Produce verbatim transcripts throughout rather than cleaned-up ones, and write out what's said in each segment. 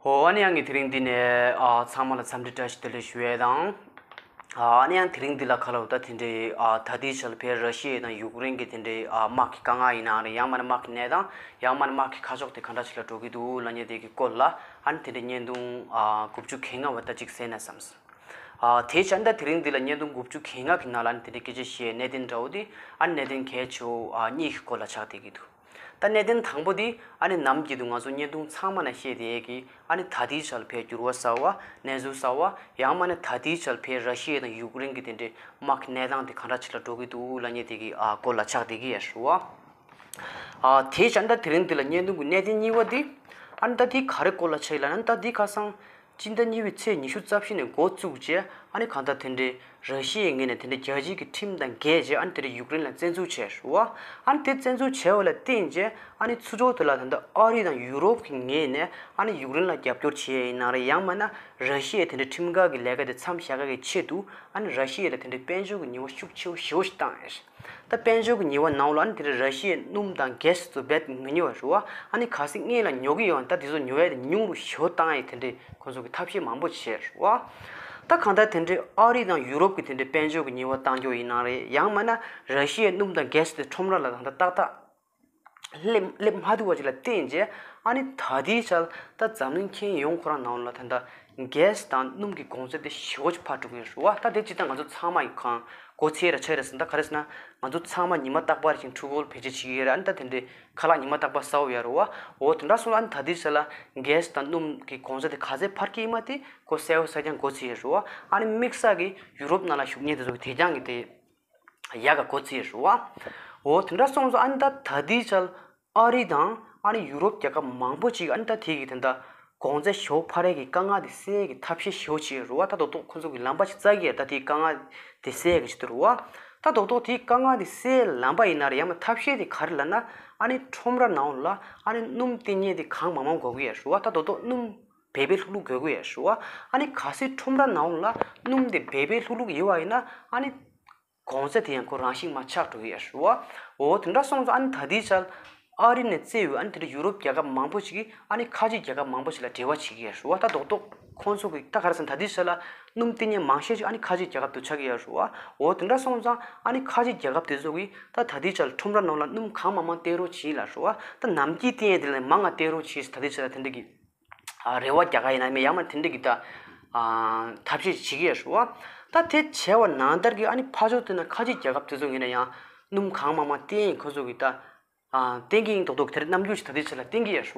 ཨོ་ཨ་ནི་ཡང་ངས་དེ་རིང་འདི་ནས་ཨ་ཚང་མ་ལ་འཚམས་འདྲི་བཀྲ་ཤིས་བདེ་ལེགས་ཞུ་ཡས་དང་། ཨ་ཨ་ནི་ཡང་དེ་རིང་འདི་ལ་ག་ལ་འོ་ད་དེ་འདྲའི་ཨ་ད་ལྟའི་ཆར་ལ་ཕར་ར་ཤི་ཡ་དང་ཡུཀ་རེན་གྱི་དེ་འདྲའི་ཨ་དམག་གི་དཀའ་ངལ་ཡིན་ནའང་རེད། ཡང་མིན་ན་དམག་གི་གནས་སྟངས། ཡང་མིན་ན་དམག་གི་ཁ་ཕྱོགས་དེ་ག་འདྲ་ཞིག་ལ་འགྲོ་གི་འདུག་ལབ་མཁན་དེ་གི་སྐོར་ལ་ཨ་ནི་དེ་འདྲའི་བརྙན་ཐུང་ཨ་དགུ་བཅུ་གྱ་ལྔ་བ་ད་ཅིག་གསན་ན་བསམས། ཨ་དེའི་ཆ་ནས་ད་དེ་རིང་འདི་ལ་བརྙན་ཐུང་དགུ་བཅུ་གྱ་ལྔ་གི་ནང་ལ་ཨ་ནི་དེ་འདྲའི་སྐད་ཆ་བཤད་གནད་དོན་འདྲ་བོ་དེ་ཨ་ནི་གནད་དོན་གལ་ཆེ་བོ་ཨ་གཉིས་ཀྱི་སྐོར་ལ་ཆགས་བསྡད་ཀྱི་འདུག་ད་གནད་དོན་དང་པོ་དེ་ཨ་ནི་ནམ་རྒྱུན་དུ་ང་ཚོ་བརྙན་ཐུང་ཚང་མ་ན་བཤད་བསྡད་ཡས་ཀྱི་ཨ་ནི་ད་ལྟའི་ཆར་ལ་ཕར་འགྱུར་བ་གསར་བ་གནས་ཚུལ་གསར་བ། ཡང་མིན་ན་ད་ལྟའི་ཆར་ལ་ཕར་ར་ཤི་ཡ་དང་ཡུཀ་རེན་གྱི་དེ་འདྲའི་དམག་གི་གནས་སྟངས་དེ་ག་འདྲ་ཞིག་ལ་འགྲོ་གི་འདུག་ལབ་མཁན་དེ་གི་ཨ་སྐོར་ལ་ཆགས་བསྡད་ཀྱི་ཡོད་རེད་བ། ཨ་དེའི་ཆ་ནས་ད་དེ་རིང་འདི་ལ་བརྙན་ཐུང་གི་གནད་དོན་གཉིས་པ་དེ་ཨ་ནི་ད་དེ་ག་རེ་སྐོར་ལ་ཆགས་ཡོད་ལབ་ན། ད་དེ་ཁ་སང་སྤྱི་ཟླ་གཉིས་པའི་ཚེས་ཉི་ཤུ་རྩ་བཞི་ནས་འགོ་བཙུགས་བྱས་ཨ་ནི་གང་ལྟར་དེ་འདྲའི་ར་ཤི་ཡའི་ངོས་ནས་དེ་འདྲའི་རྒྱལ་སྤྱིའི་གི་ཁྲིམས་དང་འགལ་བྱས་ཨ་ནི་དེ་འདྲའི་ཡུཀ་རེན་ལ་བཙན་འཛུལ་བྱས་རེད་བ། ཨ་ནི་དེ་བཙན་འཛུལ་བྱས་པ་ལ་བརྟེན་བྱས་ཨ་ནི་ཚུར་ཕྱོགས་དེ་ལ་ད་ལྟ་ཨ་རི་དང་ཡུ་རོབ་ཀྱི་ངོས་ནས་ཨ་ནི་ཡུཀ་རེན་ལ་རྒྱབ་སྐྱོར་བྱས་ཡིན་ན་རེད། ཡང་མིན་ན་ར་ཤི་ཡའི་དེ་འདྲའི་ཁྲིམས་འགལ་གྱི་ལས་ཀ་དེ་མཚམས་བཞག་གི་ཆེད་དུ་ཨ་ནི་ར་ཤི་ཡ་ལ་དེ་འདྲའི་དཔལ་འབྱོར་གྱི་ཉེས་པ་ཤུགས་ཆེ་བོ་ཞེ་པོ་ཞིག་བཏང་ཡོད་རེད། ད་དཔལ་འབྱོར་གྱི་ཉེས་པ་ནང་ལ་ཨ་ནི་དེ་འདྲའི་ར་ཤི་ཡའི་སྣུམ་དང་གྷེ་སི་ཚོ་རྦད་མི་ཉོ་བ་རེད་བ། ཨ་ནི་གལ་སྲིད་སྔོན་ལ་ཉོ་གི་ཡོད་ན་ད་དེ་ཚོ་ཉོ་ཡ་དེ་ཉུང་རུ་ཞེ་པོ་བཏང་ཡ་དེ་འདྲའི་ཁོང་ཚོ་གི་ཐབས་ཤེས་མང་པོ་བྱས་རེད་བ། ད་གང་ལྟར་དེ་འདྲའི་ཨ་རི་དང་ཡུ་རོབ་ཀྱི་དེ་འདྲའི་དཔལ་འབྱོར་གྱི་ཉེས་པ་བཏང་རྒྱུ་ཡིན་ན་རེད། ཡང་མིན་ན་ར་ཤི་ཡའི་སྣུམ་དང་གྷེ་སི་དེ་ཁྲོམ་ར་ལ་ད་ལྟ་ཏག་ཏག་སླེབས་སླེབས་མ་ཐུབ་པ་ཅིག་ལ་བརྟེན་བྱས་ཨ་ནི་ད་ལྟའི་ཆར་ད་འཛམ་གླིང་ཁྱོན་ཡོངས་ཁོ་རང་ནང་ལ་ད་ལྟ་གྷེ་སི་དང་སྣུམ་གྱི་གོང་ཚད་དེ་ཞེ་པོ་ཅིག་འཕར་འགྲོ་གི་ཡོད་རེད་བ། ད་དེ་སྤྱིར་བཏང་ང་ཚོ་ཚང་མ་གི་གང་མགོ་ཚོས་ར་ཆགས་རེད་ཟེར། ད་ག་རེ་ཟེར་ན་ང་ཚོ་ཚང་མ་ཉི་མ་རྟག་པར་ཅིག་འཕྲུལ་འཁོར་བེད་སྤྱོད་བྱེད་ཀྱི་ཡོད་རེད། ཨ་ནི་ད་དེ་འདྲའི་ཁ་ལག་ཉི་མ་རྟག་པར་ཟ་འོ་ཡོད་རེད་བ། འོ་དེ་འདྲ་སོང་ཙང་ཨ་ནི་ད་ལྟའི་ཆར་ལ་གྷེ་སི་དང་སྣུམ་གྱི་གོང་ཚད་དེ་ག་ཚད་འཕར་གྱི་ཡིན་མ་དེ་ཁོ་གསལ་པོ་གསལ་རྐྱང་མགོ་ཚོས་ཡོད་རེད་བ། ཨ་ནི་དམིགས་བསལ་གྱི་ཡུ་རོབ་ནང་ལ་བཞུགས་མཁན་དེ་ཚོ་གི་དེ་རྐྱང་གི་དེ་ཡག་ག་གོ་ཚིག་རེད་བ། འོ་དེ་འདྲ་སོང་ཙང་ཨ་ནི་ད་ད་ལྟའི་ཆར་ཨ་རི་དང་ཨ་ནི་ཡུ་རོབ་རྒྱལ་ཁབ་མང་པོ་ཅིག་ཨ་ནི་ད་དེ་གི་དེ་འདྲ་གོང་ཚད་ཞེ་པོ་འཕར་ཡས་ཀྱི་དཀའ་ངལ་དེ་སེལ་ཡས་ཀྱི་ཐབས་ཤེས་ཞེ་པོ་ཅིག་རེད་བ། ད་རྡོག་རྡོག་ཁོ་ཚོ་གི་ལམ་པ་ཞིག་བཙལ་གྱི་ཡོད་རེད། ད་དེའི་དཀའ་ངལ་དེ་སེལ་ཡས་ཀྱི་ཆེད་དུ་རེད་བ། ད་རྡོག་རྡོག་དེའི་དཀའ་ངལ་དེ་སེལ་ཡས་ལམ་པ་ཡིན་ན་རེད། ཡང་མིན་ཐབས་ཤེས་དེ་ག་རེ་ལབ་ན་ཨ་ནི་ཁྲོམ་ར་ནང་ལ་ཨ་ནི་སྣུམ་བཏིང་མཁན་དེ་གང་མང་མང་དགོས་ཀྱི་ཡོད་རེད་བ། ད་རྡོག་རྡོག་སྣུམ་བེད་པས་ལྷུག་ལྷུག་དགོས་ཀྱི་ཡོད་རེད་བ། ཨ་ནི་གལ་སྲིད་ཁྲོམ་ར་ནང་ལ་སྣུམ་དེ་བེད་པས་ལྷུག་ལྷུག་ཡོད་པ་ཡིན་ན་ཨ་ནི་གོང་ཚད་དེ་ཡང་ཁོ་རང་བཞིན་མར་ཆག་འགྲོ་གི་ཡོད་རེད་བ། འོ་དེ་འདྲ་སོང་ཙང་ཨ་ནི་ད་ལྟའི་ཆར་ཨ་རི་ནས་བཙལ་བའི་ཨ་ནི་དེ་འདྲ་ཡུ་རོབ་རྒྱལ་ཁབ་མང་པོ་ཞིག་གིས་ཨ་ནི་ཁ་ཆེ་རྒྱལ་ཁབ་མང་པོ་ཞིག་ལ་འབྲེལ་བ་བྱེད་ཀྱི་ཡོད་རེད་བ། ད་རྡོག་རྡོག་ཁོང་ཚོ་གིས་ད་ག་རེ་ཟེར་ན་ད་ལྟའི་ཆར་ལ་སྣུམ་བཏིང་མཁན་མང་ཤོས་ཤིག་ཨ་ནི་ཁ་ཆེ་རྒྱལ་ཁབ་ཏུ་ཆགས་ཀྱི་ཡོད་རེད་བ། འོ་དེ་འདྲ་སོང་ཙང་ཨ་ནི་ཁ་ཆེ་རྒྱལ་ཁབ་དེ་ཚོ་གིས་ད་ད་ལྟའི་ཆར་ལ་ཁྲོམ་ར་ནང་ལ་སྣུམ་གང་མང་མང་བཏོན་རོགས་བྱེད་ལབ་རེད་བ། ད་ནམ་རྒྱུན་བཏོན་ཡས་དེ་ལས་མང་ང་བཏོན་རོགས་བྱེད་ཟེར་ད་ལྟའི་ཆར་ལ་དེ་འདྲ་གི་ཨ་རེ་བ་རྒྱག་ག་ཡིན་ན་མིན་ཡང་མ་དེ་འདྲ་གི་ད་ཨ་ཐབས་ཤེས་བྱེད་ཀྱི་ཡོད་རེད་བ། ད་དེ་བྱས་པ་ནང་ལྟར་གྱི་ཨ་ནི་ཕར་ཕྱོགས་དེ་ན་ཁ་ཆེ་རྒྱལ་ཁབ་དེ་ཚོ་ཡིན་ན་ཡང་སྣུམ་གང་མང་མང་བཏོན་ཡིན་ཁོ་ཚོ་གི་ད་ཨ་བཏོན་གྱི་ཡིན་མདོག་མདོག་དེ་འདྲ་རྣམ་འགྱུར་ཞིག་ད་ལྟའི་ཆར་ལ་བསྟན་གྱི་ཡོད་རེད་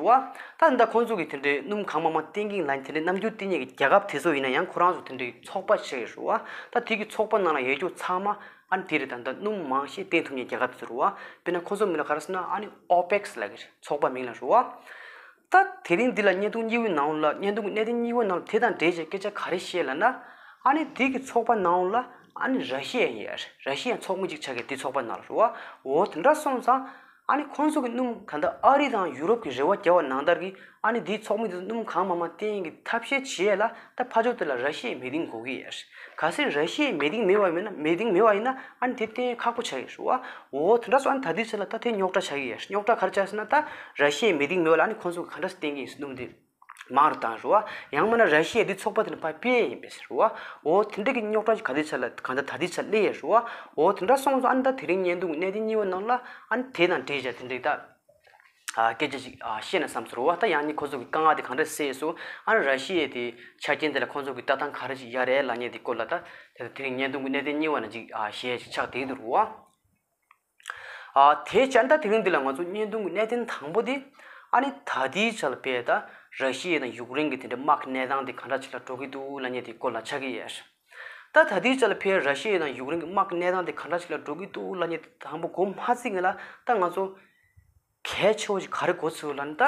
བ། ད་ད་ཁོ་ཚོ་གི་དེ་འདྲའི་སྣུམ་གང་མང་མང་བཏོན་གྱི་ཡིན་ལབ་དེ་འདྲའི་རྣམ་འགྱུར་བསྟན་མཁན་གྱི་རྒྱལ་ཁབ་དེ་ཚོ་ཡིན་ན་ཡང་ཁོ་རང་ཚོ་དེ་འདྲའི་ཚོགས་པ་ཞིག་ཡོད་རེད་བ། ད་དེ་གི་ཚོགས་པ་ནང་ལ་ཡོད་རྒྱུ་ཚང་མ་ཨ་ནི་དེ་རེད། ད་ད་སྣུམ་མང་ཤས་བཏོན་ཐུབ་མཁན་རྒྱལ་ཁབ་དེ་ཚོ་རེད་བ། དཔེར་ན་ཁོ་ཚོ་མིང་ལ་ག་རེ་ཟེར་ན་ཨ་ནི་ཨོ་པེག་ལབ་ཀྱི་རེད། ཚོགས་པ་མིང་ལ་རེད་བ། ད་དེ་རིང་འདི་ལ་བརྙན་ཐུང་གཉིས་པའི་ནང་ལ་བརྙན་ཐུང་གི་གནད་དོན་གཉིས་པའི་ནང་ལ་དེ་དང་འབྲེལ་བྱས་སྐད་ཆ་ག་རེ་བཤད་ལབ་ན། ཨ་ནི་དེ་གི་ཚོགས་པ་ནང་ལ་ཨ་ནི་ར་ཤི་ཡ་ཡོད་རེད། ར་ཤི་ཡ་ཚོགས་མི་གཅིག་ཆགས་ཀྱི་དེ་ཚོགས་པ་ནང་ལ་རེད་བ། འོ་དེ་འདྲ་སོང་ཙང་ཨ་ནི་ཁོང་ཚོ་གི་སྣུམ་ག་འདྲ་ཨ་རི་དང་ཡུ་རོབ་ཀྱི་རེ་བ་རྒྱག་པ་ནང་ལྟར་གྱི་ཨ་ནི་དེའི་ཚོགས་མི་དེ་ཚོ་སྣུམ་གང་མང་མང་བཏོན་གྱི་ཐབས་ཤེས་བྱེད་ཡས་ལ་ད་ཕར་ཕྱོགས་དེ་ལ་ར་ཤི་ཡའི་མི་རིང་དགོས་ཀྱི་ཡོད་རེད། གལ་སྲིད་ར་ཤི་ཡའི་མི་རིང་མེད་པ་ཡིན་ན་མི་རིང་མེད་པ་ཡིན་ན་ཨ་ནི་དེ་བཏོན་ཁག་པོ་ཆགས་ཀྱི་རེད་བ། འོ་དེ་འདྲ་སོང་ཨ་ནི་ད་ལྟའི་ཆ་ལ་ད་དེ་རྙོག་དྲ་ཆགས་ཀྱི་ཡོད་རེད། རྙོག་དྲ་ག་རེ་ཆགས་ཟེར་ན་ད་ར་ཤི་ཡའི་མི་རིང་མེད་པ་ལ་ཨ་ནི་ཁོང་ཚོ་གི་ག་འདྲ་སེ་བཏོན་གྱི་ཡིན་སྣུམ་དེ་མང་རུ་བཏང་རེད་བ། ཡང་མིན་ན་ར་ཤི་ཡ་དེ་ཚོགས་པ་དེ་ནས་ཕར་ཕུད་ཡས་ཡིན་པས་ཟེར་བ། འོ་དེ་འདྲ་གི་རྙོག་དྲ་ཞིག་ག་དེ་ཆ་ལ་གང་ལྟར་ད་དེ་ཆ་སླེབས་ཡས་རེད་བ། འོ་དེ་འདྲ་སོང་ཙང་ཨ་ནི་ད་དེ་རིང་བརྙན་ཐུང་གི་གནད་དོན་གཉིས་པ་ནང་ལ་ཨ་ནི་དེ་དང་འབྲེལ་བྱས་དེ་འདྲའི་ད་ཨ་སྐད་ཆ་ཞིག་ཨ་བཤད་ན་བསམ་ཟེར་བ། ད་ཡང་ནི་ཁོ་ཚོ་གི་དཀའ་ངལ་དེ་གང་འདྲ་སེལ་སོང་ཨ་ནི་ར་ཤི་ཡ་དེ་ཆ་རྐྱེན་དེ་ལ་ཁོ་ཚོ་གི་ལྟ་སྟངས་ག་རེ་ཞིག་ཡ་རེད་ལབ་མཁན་དེ་སྐོར་ལ་ད་དེ་དེ་རིང་བརྙན་ཐུང་གི་གནད་དོན་གཉིས་པ་ནང་ཅིག་ཨ་བཤད་ཅིག་ཆགས་བསྡད་འདུག་རེད་བ། ཨ་དེའི་ཆ་ད་དེ་རིང་འདི་ལ་ང་ཚོ་བརྙན་ཐུང་གི་གནད་དོན་དང་པོ་དེ་ཨ་ནི་ད་ལྟའི་ཆ་ལ་ཕར་ད་ར་ཤི་ཡ་དང་ཡུཀ་རེན་གྱི་དེ་འདྲའི་དམག་གི་གནས་སྟངས་དེ་ག་འདྲ་ཅིག་ལ་འགྲོ་གི་འདུག་ལབ་མཁན་དེ་སྐོར་ལ་ཆགས་ཀྱི་ཡོད། ད་ད་ལྟའི་ཆ་ལ་ཕར་ར་ཤི་ཡ་དང་ཡུཀ་རེན་གྱི་དམག་གི་གནས་སྟངས་དེ་ག་འདྲ་ཅིག་ལ་འགྲོ་གི་འདུག་ལབ་མཁན་དེ་དང་པོ་འགོ་མ་ཚུགས་སྔོན་ལ་ད་ང་ཚོ་གལ་ཆེ་བོ་ཞིག་ག་རེ་གོ་ཚུགས་ལབ་ན། ད་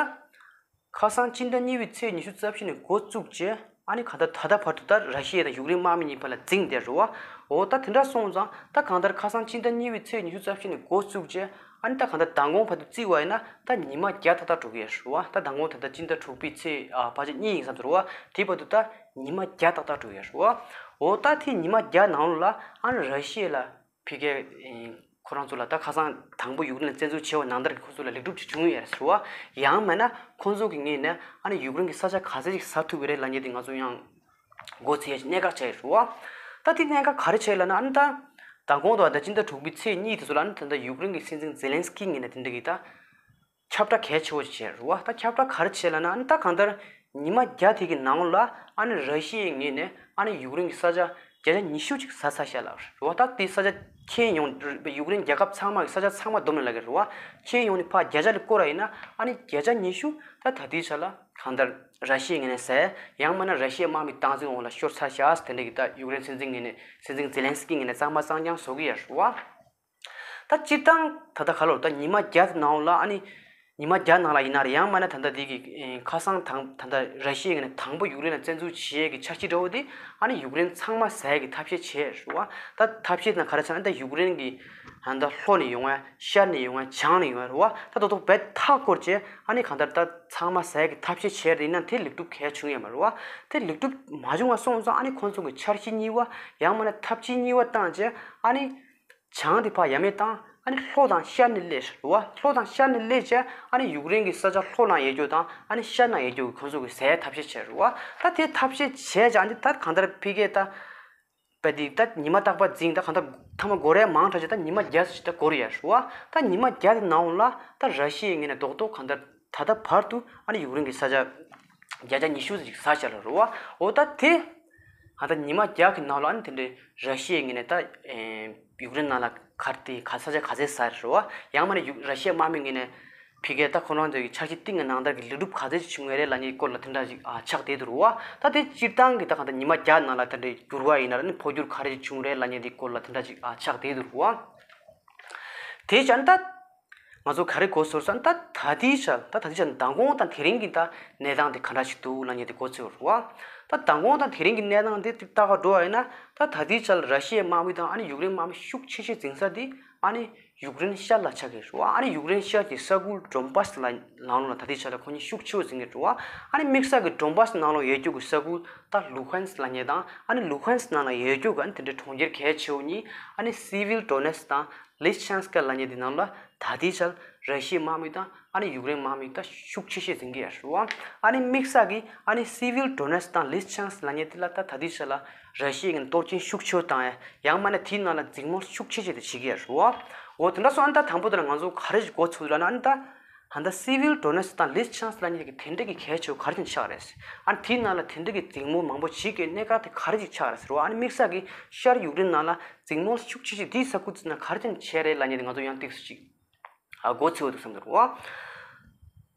ཁ་སང་སྤྱི་ཟླ་གཉིས་པའི་ཚེས་ཉི་ཤུ་རྩ་བཞི་ནས་འགོ་བཙུགས་བྱས་ཨ་ནི་གང་ལྟར་ད་ལྟ་བར་དུ་ད་ར་ཤི་ཡ་དང་ཡུཀ་རེན་དམག་མི་གཉིས་བར་ལ་འཛིངས་བསྡད་རེད་བ། འོ་ད་དེ་འདྲ་སོང་ཙང་ད་གང་ལྟར་ཁ་སང་སྤྱི་ཟླ་གཉིས་པའི་ཚེས་ཉི་ཤུ་རྩ་བཞི་ནས་འགོ་བཙུགས་བྱས་ཨ་ནི་ད་གང་ལྟར་མདང་དགོང་བར་དུ་བརྩིས་པ་ཡིན་ན་ད་ཉི་མ་བརྒྱ་ཏག་ཏག་འགྲོ་གི་ཡོད་རེད་བ། ད་མདང་དགོང་ད་ལྟ་སྤྱི་ཟླ་དྲུག་པའི་ཚེས་ཨ་ཕལ་ཆེར་གཉིས་ཡིན་བསམ་ཚོར་བ། དེའི་བར་དུ་ད་ཉི་མ་བརྒྱ་ཏག་ཏག་འགྲོ་གི་ཡོད་རེད་བ། འོ་ད་དེ་ཉི་མ་བརྒྱ་ནང་ལོགས་ལ་ཨ་ནི་ར་ཤི་ཡ་ལ་ཕ་གིའི་ ཁོ་རང་ཚོ་ལ་ད་ཁ་སང་དང་པོ་ཡུཀ་རེན་ལ་བཙན་འཛུལ་བྱས་པ་ནང་ལྟར་གྱི་ཁོ་ཚོ་ལ་ལེགས་གྲུབ་ཅིག་བྱུང་ཡོད་རེད་ཟེར་བ། ཡང་མིན་ན་ཁོ་ཚོ་གི་ངོས་ནས་ཨ་ནི་ཡུཀ་རེན་གྱི་ས་ཆ་ག་ཚད་ཅིག་ཟ་ཐུབ་ཀྱི་རེད་ལབ་མཁན་དེ་ང་ཚོ་ཡང་མགོ་ཚོས་ཡ་ཅིག་གནད་འགག་ཆགས་ཡོད་རེད་བ། ད་དེ་གནད་འགག་ག་རེ་བྱས་ལབ་ན། ཨ་ནི་ད་མདང་དགོང་དང་ད་སྤྱི་ཟླ་དྲུག་པའི་ཚེས་གཉིས་དེ་ཚོ་ལ་ཨ་ནི་ད་ལྟ་ཡུཀ་རེན་གྱི་སྲིད་འཛིན་ཛེ་ལན་སི་ཀི་ངོས་ནས་དེ་འདྲ་གི་ད་ཁྱབ་བསྒྲགས་གལ་ཆེ་བོ་ཞིག་བྱས་རེད་བ། ད་ཁྱབ་བསྒྲགས་ག་རེ་བྱས་ལབ་ན། ཨ་ནི་ད་གང་ལྟར་ཉི་མ་བརྒྱ་དེ་གི་ནང་ལ་ཨ་ནི་ར་ཤི་ཡའི་ངོས་ནས་ཨ་ནི་ཡུཀ་རེན་གྱི་ས་ཆ་བརྒྱ་ཆ་ཉི་ཤུ་ཅིག་ཟ་ཚར་ཤག་ལབ་རེད་བ། ད་དེ་ས་ཆ་ཁྱོན་ཡོངས་ཡུཀ་རེན་རྒྱལ་ཁབ་ཚང་མ་གི་ས་ཆ་ཚང་མ་བསྡོམས་ནས་ལབ་ཀྱི་རེད་བ། ཁྱོན་ཡོངས་ནས་ཕར་བརྒྱ་ཆ་ལ་བསྐོར་བ་ཡིན་ན་ཨ་ནི་བརྒྱ་ཆ་ཉི་ཤུ་ད་ད་ལྟའི་ཆ་ལ་གང་ལྟར་ར་ཤི་ཡའི་ངོས་ནས་ཟས། ཡང་མིན་ན་ར་ཤི་ཡའི་དམག་མི་སྟངས་འཛིན་འོག་ལ་ཤོར་ཚར་ཤག་དེ་འདྲ་གི་ད་ཡུཀ་རེན་སྲིད་འཛིན་ངོས་ནས་སྲིད་འཛིན་ཛེ་ལན་སི་ཀི་ངོས་ནས་གཙང་མ་གཙང་རྐྱང་བཟོ་གི་ཡོད་རེད་བ། ད་སྤྱིར་བཏང་ད་ལྟ་ག་ལོར་ད་ཉི་མ་བརྒྱ་ནང་ལ་ཨ་ནི་ཉི་མ་བརྒྱ་ནང་ལ་ཡིན་ན་རེད། ཡང་མིན་ན་ད་ལྟ་འདི་གི་ཁ་སང་དང་ད་ལྟ་ར་ཤི་ཡའི་ངོས་ནས་དང་པོ་ཡུཀ་རེན་ལ་བཙན་འཛུལ་བྱེད་ཡས་ཀྱི་འཆར་གཞི་འདྲ་བོ་དེ་ཨ་ནི་ཡུཀ་རེན་ཚང་མ་ཟ་ཡས་ཀྱི་ཐབས་ཤེས་བྱས་རེད་བ། ད་ཐབས་ཤེས་དང་ག་རེ་ཟེར་ན། ད་ཡུཀ་རེན་གྱི་ད་ལྟ་ལྷོ་ནས་ཡོང་བ། ཤར་ནས་ཡོང་བ། བྱང་ནས་ཡོང་བ་རེད་བ། ད་ད་དུང་རྦད་མཐའ་བསྐོར་བྱས་ཨ་ནི་གང་ལྟར་ད་ཚང་མ་ཟ་ཡས་ཀྱི་ཐབས་ཤེས་བྱས་རེད། ཡིན་ན་དེ་ལེགས་གྲུབ་གལ་བྱུང་ཡོད་མ་རེད་བ། དེ་ལེགས་གྲུབ་མ་བྱུང་བ་སོང་ཙང་ཨ་ནི་ཁོང་ཚོ་གི་འཆར་གཞི་གཉིས་པ་ཡང་མིན་ན་ཐབས་ཇུས་གཉིས་པ་བཏང་བྱས་ཨ་ནི་བྱང་དེ་ཕར་ཡ་མེད་བཏང་། ཨ་ནི་ལྷོ་དང་ཤར་ནས་སླེབས་རེད་བ། ལྷོ་དང་ཤར་ནས་སླེབས་བྱས་ཨ་ནི་ཡུཀ་རེན་གྱི་ས་ཆ་ལྷོ་ནང་ཡོད་རྒྱུ་དང་ཨ་ནི་ཤར་ནང་ཡོད་རྒྱུ་གི་ཁོང་ཚོ་གི་ཟ་ཡའི་ཐབས་ཤེས་བྱས་རེད་བ། ད་དེ་ཐབས་ཤེས་བྱས་བྱས་ཨ་ནི་ད་གང་ལྟར་ཕ་གིར་ད་པ་དེ་ད་ཉི་མ་རྟག་པར་འཛིང་། ད་གང་ལྟར་ཐ་མ་འགོར་ཡ་མང་དྲགས་བྱས་ད་ཉི་མ་བརྒྱ་ཙམ་ཞིག་ད་འགོར་ཡ་རེད་བ། ད་ཉི་མ་བརྒྱ་དེ་ནང་ལ་ད་ར་ཤི་ཡའི་ངོས་ནས་རྡོག་རྡོག་གང་ལྟར་ད་ལྟ་བར་དུ་ཨ་ནི་ཡུཀ་རེན་གྱི་ས་ཆ་བརྒྱ་ཆ་ཉི་ཤུ་ཙམ་ཞིག་ཟ་བཞག་ལ་རེད་བ། འོ་ད་དེ་ཨ་ད་ཉི་མ་བརྒྱ་གི་ནང་ལ་ཨ་ནི་དེ་འདྲའི་ར་ཤི་ཡའི་ངོས་ནས་ད་ཨེ་ཡུཀ་རེན་ནང་ལ་ག་རེ་དེ་ག་ས་ཆ་ག་ཚད་ཟ་རེད་བ། ཡང་མིན་ན་ཡུ་ར་ཤི་ཡའི་དམག་མིའི་ངོས་ནས་ཕ་གིར་ད་ཁོ་རང་ཚོའི་འཆར་གཞི་གཏིང་གི་ནང་ལྟར་གྱི་ལེགས་གྲུབ་ག་ཚད་ཅིག་བྱུང་བ་རེད་ལབ་མཁན་སྐོར་ལ་དེ་འདྲ་ཅིག་ཨ་ཆགས་བསྡད་འདུག་རེད་བ། ད་དེ་སྤྱིར་བཏང་གི་ད་གང་ལྟར་ཉི་མ་བརྒྱ་ནང་ལ་དེ་འདྲའི་འགྱུར་བ་ཡིན་ན་ར་ནི་འཕོ་འགྱུར་ག་རེ་ཅིག་བྱུང་རེད་ལབ་མཁན་དེ་སྐོར་ལ་དེ་འདྲ་ཅིག་ཨ་ཆགས་བསྡད་འདུག་རེད་བ། དེ་བྱས་ན་ད་ང་ཚོ་ག་རེ་མགོ་ཚོས་ས་ན། ད་ད་ལྟའི་ཆར་ད་ད་ལྟའི་ཆར་མདང་དགོང་དང་དེ་རིང་གི་ད་གནས་སྟངས་དེ་ག་འདྲ་ཞིག་འདུག་ལབ་མཁན་དེ་མགོ་ཚོས་རེད་བ། ད་མདང་དགོང་དང་དེ་རིང་གི་གནས་སྟངས་དེ་ལྟ་ག་འགྲོ་བ་ཡིན་ན། ད་ད་ལྟའི་ཆར་ར་ཤི་ཡའི་དམག་མི་དང་ཨ་ནི་ཡུཀ་རེན་དམག་མི་ཤུགས་ཆེ་ཤོས་འཛིང་ས་དེ་ཨ་ནི་ཡུཀ་རེན་ཤར་ལ་ཆགས་ཀྱི་རེད་བ། ཨ་ནི་ཡུཀ་རེན་ཤར་གྱི་ས་ཁུལ་ཌོན་བྷ་སི་ལ་ལམ་ལུགས་ལ་ད་ལྟའི་ཆར་ལ་ཁོ་གཉིས་ཤུགས་ཆེ་བོ་འཛིང་གི་རེད་བ། ཨ་ནི་དམིགས་བསལ་གྱི་ཌོན་བྷ་སི་ནང་ལོགས་ཡོད་རྒྱུ་གི་ས་ཁུལ་ད་ལུ་ཧན་སི་ལབ་མཁན་དང་ཨ་ནི་ལུ་ཧན་སི་ནང་ལ་ཡོད་རྒྱུ་གི་ཨ་ནི་དེ་འདྲའི་གྲོང་ཁྱེར་གལ་ཆེ་བོ་གཉིས་ཨ་ནི་སི་ཝིལ་ཌོ་ནེ་སི་དང་ལི་ཤན་སི་ཀ་ལབ་མཁན་དེ་ནང་ལ་ད་ལྟའི་ཆར་ར་ཤི་ཡའི་དམག་མི་དང་ཨ་ནི་ཡུཀ་རེན་དམག་མི་ད་ཤུགས་ཆེ་ཤོས་འཛིང་གི་ཡོད་རེད་བ། ཨ་ནི་དམིགས་བསལ་གྱི་ཨ་ནི་སི་ཝིལ་ཌོ་ནེ་སི་དང་ལི་ཤན་སི་ལབ་མཁན་དེ་ལ་ད་ད་ལྟའི་ཆར་ལ་ར་ཤི་ཡའི་ངོས་ནས་གཏོར་སྐྱོན་ཤུགས་ཆེ་བོ་བཏང་ཡ། ཡང་མིན་ན་དེའི་ནང་ལ་འཛིང་མོ་ཤུགས་ཆེ་ཆེ་དེ་བྱེད་ཀྱི་ཡོད་རེད་བ། འོ་དེ་འདྲ་སོང་ཨ་ནི་ད་དང་པོ་དེ་ལ་ང་ཚོ་ག་རེ་ཞིག་མགོ་ཚོས་ལབ་ན། ཨ་ནི་ད་ད་ལྟ་སི་ཝིལ་ཌོ་ནེ་སི་དང་ལི་ཤན་སི་ལབ་མཁན་གྱི་དེ་འདྲ་གི་གལ་ཆེ་བོ་ག་རེ་བྱས་ནས་ཆགས་རེད། ཨ་ནི་དེའི་ནང་ལ་དེ་འདྲ་གི་འཛིང་མོ་མང་པོ་བྱེད་ཀྱི་གནད་འགག་དེ་ག་རེ་ཞིག་ཆགས་རེད་ཟེར་བ། ཨ་ནི་དམིགས་བསལ་གྱི་ཤར་ཡུཀ་རེན་ནང་ལ་འཛིང་མོ་ཤུགས་ཆེ་ཆེ་དེའི་ས་ཁུལ་ཚོ་ནང་ག་རེ་བྱས་ནས་བྱས་རེད་ལབ་མཁན་དེ་ང་ཚོ་ཡང་ཏོག་ཙམ་ཅིག་ཨ་མགོ་ཚོས་འདུག་བསམ་འདུག་བ།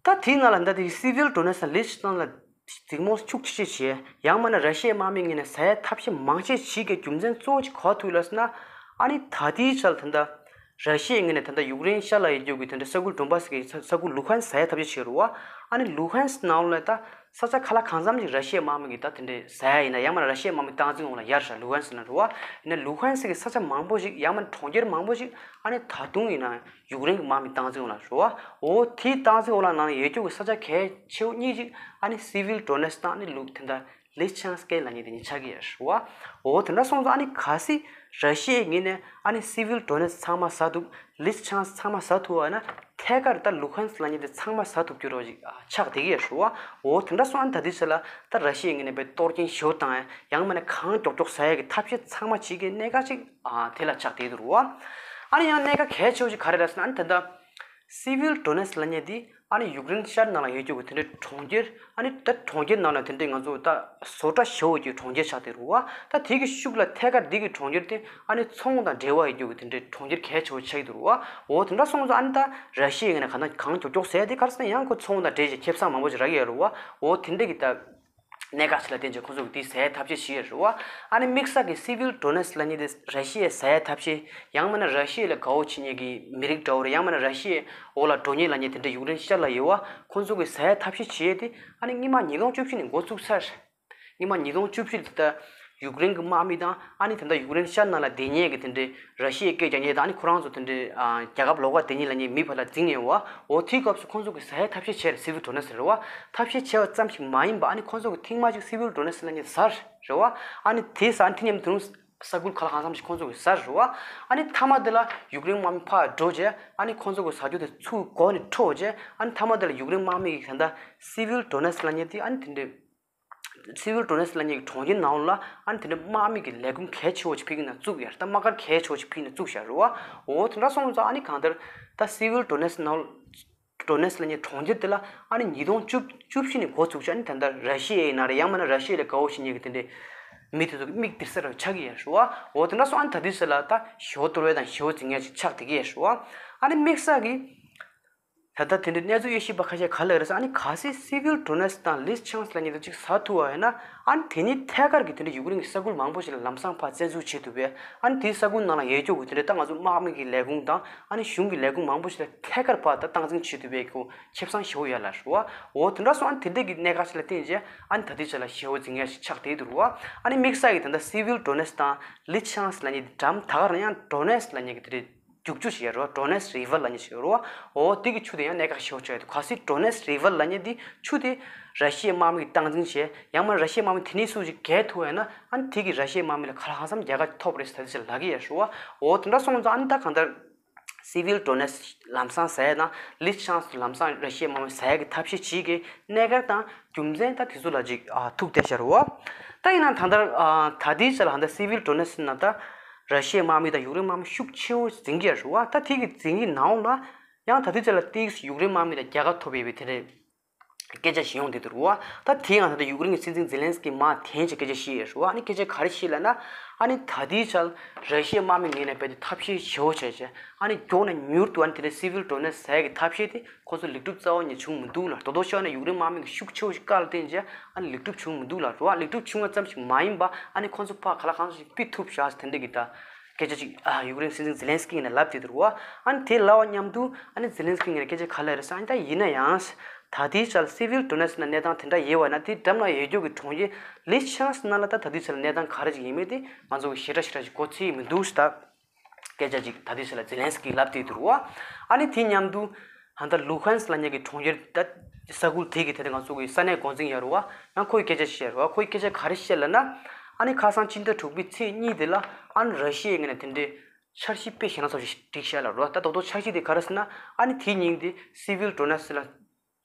ད་དེའི་ནང་ལ་ད་དེ་སི་ཝིལ་ཌོ་ནེ་སི་དང་ལི་ཤན་སི་ལ་འཛིང་མོ་ཤུགས་ཆེ་ཆེ་བྱས། ཡང་མིན་ན་ར་ཤི་ཡའི་དམག་མིའི་ངོས་ནས་ཟ་ཡའི་ཐབས་ཤེས་མང་ཆེ་བྱེད་ཀྱི་རྒྱུ་མཚན་གཙོ་བོ་ཅིག་ག་པར་ཐུག་ལབ་ཟེར་ན། ཨ་ནི་ད་ལྟའི་ཆར་ད་ལྟ་ར་ཤི་ཡའི་ངོས་ནས་ད་ལྟ་ཡུཀ་རེན་ཤར་ལ་ཡོད་རྒྱུ་གི་དེ་འདྲ་ས་ཁུལ་ཌོན་བྷ་སི་གི་ས་ས་ཁུལ་ལུ་ཧན་སི་ཟ་ཡའི་ཐབས་ཤེས་བྱེད་རེད་བ། ཨ་ནི་ལུ་ཧན་སི་ནང་ལ་ད་ས་ཆ་ཁ་ལག་གང་འཚམ་ཞིག་ར་ཤི་ཡའི་དམག་མི་གིས་ད་དེ་འདྲ་ཟ་ཡ་ཡིན་ན། ཡང་མིན་ན་ར་ཤི་ཡའི་དམག་མི་སྟངས་འཛིན་འོག་ལ་ཡར་ཤར་ལུ་ཧན་སི་ནང་རེད་བ། ཡིན་ན་ལུ་ཧན་སི་གི་ས་ཆ་མང་པོ་ཞིག་ཡང་མིན་ན་གྲོང་ཁྱེར་མང་པོ་ཞིག་ཨ་ནི་ད་དུང་ཡིན་ན་ཡུཀ་རེན་གྱི་དམག་མི་སྟངས་འཛིན་འོག་ལ་རེད་བ། འོ་དེའི་སྟངས་འཛིན་འོག་ལ་ནང་ལ་ཡོད་རྒྱུ་གི་ས་ཆ་གལ་ཆེ་བོ་གཉིས་ཅིག་ཨ་ནི་སི་ཝིལ་ཌོ་ནེ་སི་དང་ཨ་ནི་ལུ་དེ་འདྲ་ལི་ཤན་སི་ཀེ་ལབ་མཁན་དེ་གཉིས་ཆགས་ཀྱི་ཡོད་རེད་བ། འོ་དེ་འདྲ་སོང་ཙང་ཨ་ནི་གལ་སྲིད་ར་ཤི་ཡའི་ངོས་ནས་ཨ་ནི་སི་ཝིལ་ཌོ་ནེ་སི་ཚང་མ་ཟ་ཐུབ། ལི་ཤན་སི་ཚང་མ་ཟ་ཐུབ་པ་ཡིན་ན་ཐད་ཀར་ད་ལུ་ཧན་སི་ལབ་མཁན་དེ་ཚང་མ་ཟ་ཐུབ་རྒྱུ་རེད་བ་ཅིག་ཨ་ཆགས་བསྡད་ཀྱི་ཡོད་རེད་བ། འོ་དེ་འདྲ་སོང་ཨ་ནི་ད་ལྟའི་ཆ་ལ་ད་ར་ཤི་ཡའི་ངོས་ནས་དཔེ་གཏོར་སྐྱོན་ཞེ་པོ་བཏང་ཡ། ཡང་མིན་ན་གང་མགྱོགས་མགྱོགས་ཟ་ཡ་གི་ཐབས་ཤེས་ཚང་མ་བྱེད་ཀྱི་གནད་འགག་ཅིག་ཨ་དེ་ལ་ཆགས་བསྡད་འདུག་རེད་བ། ཨ་ནི་ཡང་གནད་འགག་གལ་ཆེ་བོ་ཅིག་ག་རེ་རེད་ཟེར་ན། ཨ་ནི་ད་ལྟ་སི་ཝིལ་ཌོ་ནེ་སི་ལབ་མཁན་དེ་ཨ་ནི་ཡུཀ་རེན་ཤར་ནང་ལ་ཡོད་རྒྱུ་གི་དེ་འདྲའི་གྲོང་ཁྱེར། ཨ་ནི་ད་གྲོང་ཁྱེར་ནང་ལ་དེ་འདྲའི་ང་ཚོ་ད་བཟོ་གྲྭ་ཞེ་པོ་ཅིག་གྲོང་ཁྱེར་ཆགས་བསྡད་རེད་བ། ད་དེ་གི་ཤུགས་ལ་ཐད་ཀར་དེ་གི་གྲོང་ཁྱེར་དེ་ཨ་ནི་ཚོང་དང་འབྲེལ་བ་ཡོད་རྒྱུ་གི་དེ་འདྲའི་གྲོང་ཁྱེར་གལ་ཆེ་བོ་ཆགས་ཀྱི་འདུག་རེད་བ། འོ་དེ་འདྲ་སོང་ཙང་ཨ་ནི་ད་ར་ཤི་ཡའི་ངོས་ནས་གང་ལྟར་གང་མགྱོགས་མགྱོགས་ཟ་ཡ་དེ་ག་རེ་ཟེར་ན་ཡང་ཁོ་ཚོང་དང་འབྲེལ་བྱས་ཁེ་བཟང་མང་པོ་ཅིག་རག་གི་ཡོད་རེད་བ། འོ་དེ་འདྲ་གི་ད་གནད་འགག་ཅིག་ལ་བརྟེན་བྱས་ཁོ་ཚོ་གིས་དེ་ཟ་ཡའི་ཐབས་ཤེས་བྱེད་ཀྱི་ཡོད་རེད་བ། ཨ་ནི་དམིགས་བསལ་གྱི་སི་ཝིལ་ཌོ་ནེ་སི་ལབ་མཁན་དེ་ར་ཤི་ཡས་ཟ་ཡའི་ཐབས་ཤེས། ཡང་མིན་ན་ར་ཤི་ཡ་ལ་དགའ་བོ་བྱེད་མཁན་གྱི་མི་རིགས་འདྲ་བོ་རེད། ཡང་མིན་ན་ར་ཤི་ཡའི་འོག་ལ་འགྲོ་མཁན་ལབ་མཁན་དེ་འདྲ་ཡུཀ་རེན་ཤར་ལ་ཡོད་བ། ཁོ་ཚོ་གིས་ཟ་ཡའི་ཐབས་ཤེས་བྱེད་ཡས་དེ་ཨ་ནི་སྔོན་མ་ཉིས་སྟོང་བཅུ་བཞི་ནས་འགོ་བཙུགས་ཚར། སྔོན་མ་ཉིས་སྟོང་བཅུ་བཞི་ལ་ད་ཡུཀ་རེན་གྱི་དམག་མི་དང་ཨ་ནི་ད་ལྟ་ཡུཀ་རེན་ཤར་ནང་ལ་བསྡད་མཁན་གྱི་དེ་འདྲའི་ར་ཤི་ཡའི་སྐད་རྒྱག་མཁན་དང་ཨ་ནི་ཁོ་རང་ཚོ་དེ་འདྲའི་ཨ་རྒྱལ་ཁབ་ལོགས་ཀ་བསྡད་མཁན་ལབ་མཁན་མི་བར་ལ་འཛིང་ཡོད་བ། འོ་དེའི་སྐབས་སུ་ཁོ་ཚོ་གིས་ཟ་ཡའི་ཐབས་ཤེས་བྱས་རེད། སི་ཝིལ་ཌོ་ནེ་སི་རེད་བ། ཐབས་ཤེས་བྱས་པ་ཙམ་ཞིག་མ་ཡིན་པ་ཨ་ནི་ཁོ་ཚོ་གིས་ཐེངས་མ་གཅིག་སི་ཝིལ་ཌོ་ནེ་སི་ལབ་མཁན་ཟ་རེད་བ། ཨ་ནི་དེ་ཟ་ཨ་ནི་དེ་མཉམ་དུ་ ས་ཁུལ་ཁ་ལ་གང་འཚམ་ཞིག་ཁོང་ཚོ་གིས་ཟ་རེད་བ། ཨ་ནི་མཐའ་མ་དེ་ལ་ཡུཀ་རེན་དམག་མི་ཕར་འགྲོ་རྗེས་ཨ་ནི་ཁོང་ཚོ་གིས་ཟ་རྒྱུ་དེ་ཚུར་འགོ་ནས་འཕྲོག་རྗེས་ཨ་ནི་མཐའ་མ་དེ་ལ་ཡུཀ་རེན་དམག་མི་གིས་ད་ལྟ་སི་ཝིལ་ཌོ་ནེ་སི་ལབ་མཁན་དེ་ཨ་ནི་དེ་འདྲའི་སི་ཝིལ་ཌོ་ནེ་སི་ལབ་མཁན་གྱི་གྲོང་ཁྱེར་ནང་ལ་ཨ་ནི་དེ་འདྲའི་དམག་མི་གི་ལས་ཁུངས་གལ་ཆེ་བོ་ཞིག་ཕ་གི་ནང་བཙུགས་ཡོད་རེད། ད་དམག་སྒར་གལ་ཆེ་བོ་ཞིག་ཕ་གི་ནང་བཙུགས་བཞག་རེད་བ། འོ་དེ་འདྲ་སོང་ཙང་ཨ་ནི་གང་ལྟར་ད་སི་ཝིལ་ཌོ་ནེ་སི་ནང་ཌོ་ནེ་སི་ལབ་མཁན་གྲོང་ཁྱེར་དེ་ལ་ཨ་ནི་ཉིས་སྟོང་བཅུ་བཅུ་བཞི་ནས་འགོ་ཚུགས་བྱས་ཨ་ནི་ད་ལྟ་ར་ཤི་ཡའི་ནང་རེད། ཡང་མིན་ན་ར་ཤི་ཡ་ལས་དགའ་བོ་བྱེད་མཁན་གྱི་དེ་འདྲའི་མི་དེ་ཚོ་གི་མིག་སྟེར་ས་རུ་ཆགས་ཀྱི་ཡོད་རེད་བ། འོ་དེ་འདྲ་སོང་ཨ་ནི་ད་དུས་ཚོད་ལ་ད་ཞེ་པོ་གཏོར་བ་དང་ཞེ་པོ་འཛིང་ཡ་ཞིག་ཆགས་བསྡད་ཀྱི་ཡོད་རེད་བ། ཨ་ནི་དམིགས་བསལ་གྱི་ད་ལྟ་དེ་འདྲའི་གནས་ཚུལ་དབྱེ་ཞིབ་པ་ཁ་ཤས་ག་ལ་རེད་ཟེར། ཨ་ནི་གལ་སྲིད་སི་ཝིལ་ཌོ་ནེ་སི་དང་ལི་ཆང་སི་ལབ་མཁན་དེ་གཅིག་ཟ་ཐུབ་པ་ཡིན་ན་ཨ་ནི་དེ་ནི་ཐད་ཀར་གྱི་དེ་འདྲའི་ཡུཀ་རེན་གྱི་ས་ཁུལ་མང་པོ་ཞིག་ལ་ལམ་སང་ཕར་བཙན་འཛུལ་བྱེད་ཐུབ་པས། ཨ་ནི་དེའི་ས་ཁུལ་ནང་ལ་ཡོད་རྒྱུ་གི་དེ་འདྲའི་ད་ང་ཚོ་དམག་མི་གི་ལས་ཁུངས་དང་ཨ་ནི་གཞུང་གི་ལས་ཁུངས་མང་པོ་ཞིག་ལ་ཐད་ཀར་ཕར་ད་སྟངས་འཛིན་བྱེད་ཐུབ་པའི་གོ་ཁེ་བཟང་ཞེ་པོ་ཡོད་ལ་རེད་བ། འོ་དེ་འདྲ་སོང་ཨ་ནི་དེ་འདྲའི་གི་གནད་འགག་ཞིག་ལ་བརྟེན་རྗེས་ཨ་ནི་ད་ལྟའི་ཆ་ལ་ཞེ་པོ་འཛིང་ཡ་ཞིག་ཆགས་བསྡད་འདུག་རེད་བ། ཨ་ནི་དམིགས་བསལ་གྱི་ད་ལྟ་སི་ཝིལ་ཌོ་ནེ་སི་དང་ལི་ཆང་སི་ལབ་མཁན་དེ་འགྲམ་ད་ག་རང་ཡང་ཌོ་ནེ་སི་ལབ་མཁན་གྱི་དེ་འདྲའི་རྒྱུག་ཆུ་ཞིག་ཡོད་རེད་བ། ཌོ་ནེ་སི་རི་ཝར་ལབ་མཁན་ཞིག་ཡོད་རེད་བ། འོ་དེ་གི་ཆུ་དེ་ཡང་གནད་འགག་ཞེ་པོ་ཆགས་ཡོད་འདུག་གལ་སྲིད་ཌོ་ནེ་སི་རི་ཝར་ལབ་མཁན་དེ་ཆུ་དེ་ར་ཤི་ཡའི་དམག་མི་གིས་སྟངས་འཛིན་བྱས་ཡང་མིན་ན་ར་ཤི་ཡའི་དམག་མི་དེ་ནས་སུ་ཞིག་བརྒལ་ཐུབ་པ་ཡིན་ན་ཨ་ནི་དེ་གིས་ར་ཤི་ཡའི་དམག་མི་ལ་ག་ལ་གང་འཚམ་རྒྱལ་ཁ་ཐོབ་རེད་ཟེར་ད་ལྟའི་ཆ་ལ་ལབ་ཀྱི་ཡོད་རེད་བ། འོ་དེ་འདྲ་སོང་ཙང་ཨ་ནི་ད་གང་ལྟར་སི་ཝིལ་ཌོ་ནེ་སི་ལམ་སང་ཟ་ཡ་དང་ལི་ཆང་སི་ལམ་སང་ར་ཤི་ཡའི་དམག་མི་ཟ་ཡ་གི་ཐབས་ཤེས་བྱེད་ཀྱི་གནད་འགག་དང་རྒྱུ་མཚན་ད་དེ་ཚོ་ལ་ཅིག་ཨ་ཐུག་བསྡད་ཤག་རེད་བ། ད་ཡིན་ན་ད་ལྟར་ཨ་ད་ལྟའི་ཆ་ལ་ཧ་ད་སི་ཝིལ་ཌོ་ནེ་སི་ནང་ད་ར་ཤི་ཡའི་དམག་མི་དང་ཡུཀ་རེན་དམག་མི་ཤུགས་ཆེ་བོ་འཛིང་གི་ཡོད་རེད་བ། ད་དེ་གི་འཛིང་གི་ནང་ལ་ཡང་ད་ལྟའི་ཆ་ལ་ཏོག་ཙམ་ཡུཀ་རེན་དམག་མི་ལ་རྒྱལ་ཁ་ཐོབ་ཡོད་པའི་དེ་འདྲའི་སྐད་ཆ་ཞིག་ཡོང་བསྡད་འདུག་རེད་བ། ད་དེ་ཡང་ད་ལྟ་ཡུཀ་རེན་གྱི་སྲིད་འཛིན་ཛེ་ལན་སི་ཀི་མར་འཐེན་བྱས་སྐད་ཆ་བཤད་ཡོད་རེད་བ། ཨ་ནི་སྐད་ཆ་ག་རེ་བཤད་ལབ་ན་ཨ་ནི་ད་ལྟའི་ཆ་ལ་ར་ཤི་ཡའི་དམག་མི་ངོས་ནས་རྦད་དེ་ཐབས་ཤེས་ཞེ་པོ་བྱས་བྱས་ཨ་ནི་མགྱོགས་ནས་མྱུར་དུ་ཨ་ནི་དེ་འདྲའི་སི་ཝིལ་ཌོ་ནེ་སི་ཟ་ཡ་གི་ཐབས་ཤེས་དེ་ཁོ་ཚོ་ལེགས་གྲུབ་རྩ་བ་ནས་བྱུང་མི་འདུག་ལ། དོ་དོ་ཤོར་ནས་ཡུཀ་རེན་དམག་མི་གི་ཤུགས་ཆེ་བོ་ཞིག་བཀག་ལ་བརྟེན་བྱས་ཨ་ནི་ལེགས་གྲུབ་བྱུང་མི་འདུག་ལ་རེད་བ། ལེགས་གྲུབ་བྱུང་བ་ཙམ་ཞིག་མ་ཡིན་པ་ཨ་ནི་ཁོ་ཚོ་ཕར་ག་ལ་གང་འཚམ་ཞིག་ཕུད་ཐུབ་བཞག་དེ་འདྲ་གི་ད་སྐད་ཆ་ཅིག་ཨ་ཡུཀ་རེན་སྲིད་འཛིན་ཛེ་ལན་སི་ཀི་ངོས་ནས་ལབ་བསྡད་འདུག་རེད་བ། ཨ་ནི་དེ་ལབ་པ་མཉམ་དུ་ཨ་ནི་ཛེ་ལན་སི་ཀི་ངོས་ནས་སྐད་ཆ་ག་ལབ་རེད་ཟེར། ཨ་ནི་ད་ཡིན་ན་ཡང་ད་ལྟའི་ཆར་སི་ཝིལ་ཌོ་ནེ་སི་ནང་གནས་སྟངས་དེ་འདྲ་ཡོད་པ་ན་དེ་འགྲམ་ལ་ཡོད་རྒྱུ་གི་གྲོང་ཁྱེར་ལི་ཆང་སི་ནང་ལ་ད་ད་ལྟའི་ཆར་གནས་སྟངས་ག་རེ་ཅིག་ཡིན་མིན་དེ་ང་ཚོ་གི་ཞེ་དྲག་ཞེ་དྲག་ཅིག་གོ་ཚོད་མི་འདུག་ཟེར་ད་སྐད་ཆ་ཅིག་ད་ལྟའི་ཆར་ལ་ཛེ་ལན་སི་ཀིས་ལབ་བསྡད་འདུག་རེད་བ། ཨ་ནི་དེ་མཉམ་དུ་ད་ལྟ་ལུ་ཧན་སི་ལབ་མཁན་གྱི་གྲོང་ཁྱེར་ད་ས་ཁུལ་དེ་གི་དེ་ང་ཚོ་གི་ས་གནས་འགོ་འཛིན་ཡོད་རེད་བ། ཡང་ཁོས་སྐད་ཆ་བཤད་རེད་བ། ཁོས་སྐད་ཆ་ག་རེ་བཤད་ལབ་ན་ཨ་ནི་ཁ་སང་སྤྱི་ཟླ་དྲུག་པའི་ཚེས་གཉིས་དེ་ལ་ཨ་ནི་ར་ཤི་ཡའི་ངོས་ནས་དེ་འདྲའི་འཆར་གཞི་དཔེ་ཞེ་དྲག་ཚ་པོ་ཞིག་བསྒྲིགས་བཞག་ལབ་རེད་བ། ད་རྡོག་རྡོག་འཆར་གཞི་དེ་ག་རེ་ཟེར་ན་ཨ་ནི་དེའི་ཉིན་དེ་སི་ཝིལ་ཌོ་ནེ་སི་ལ་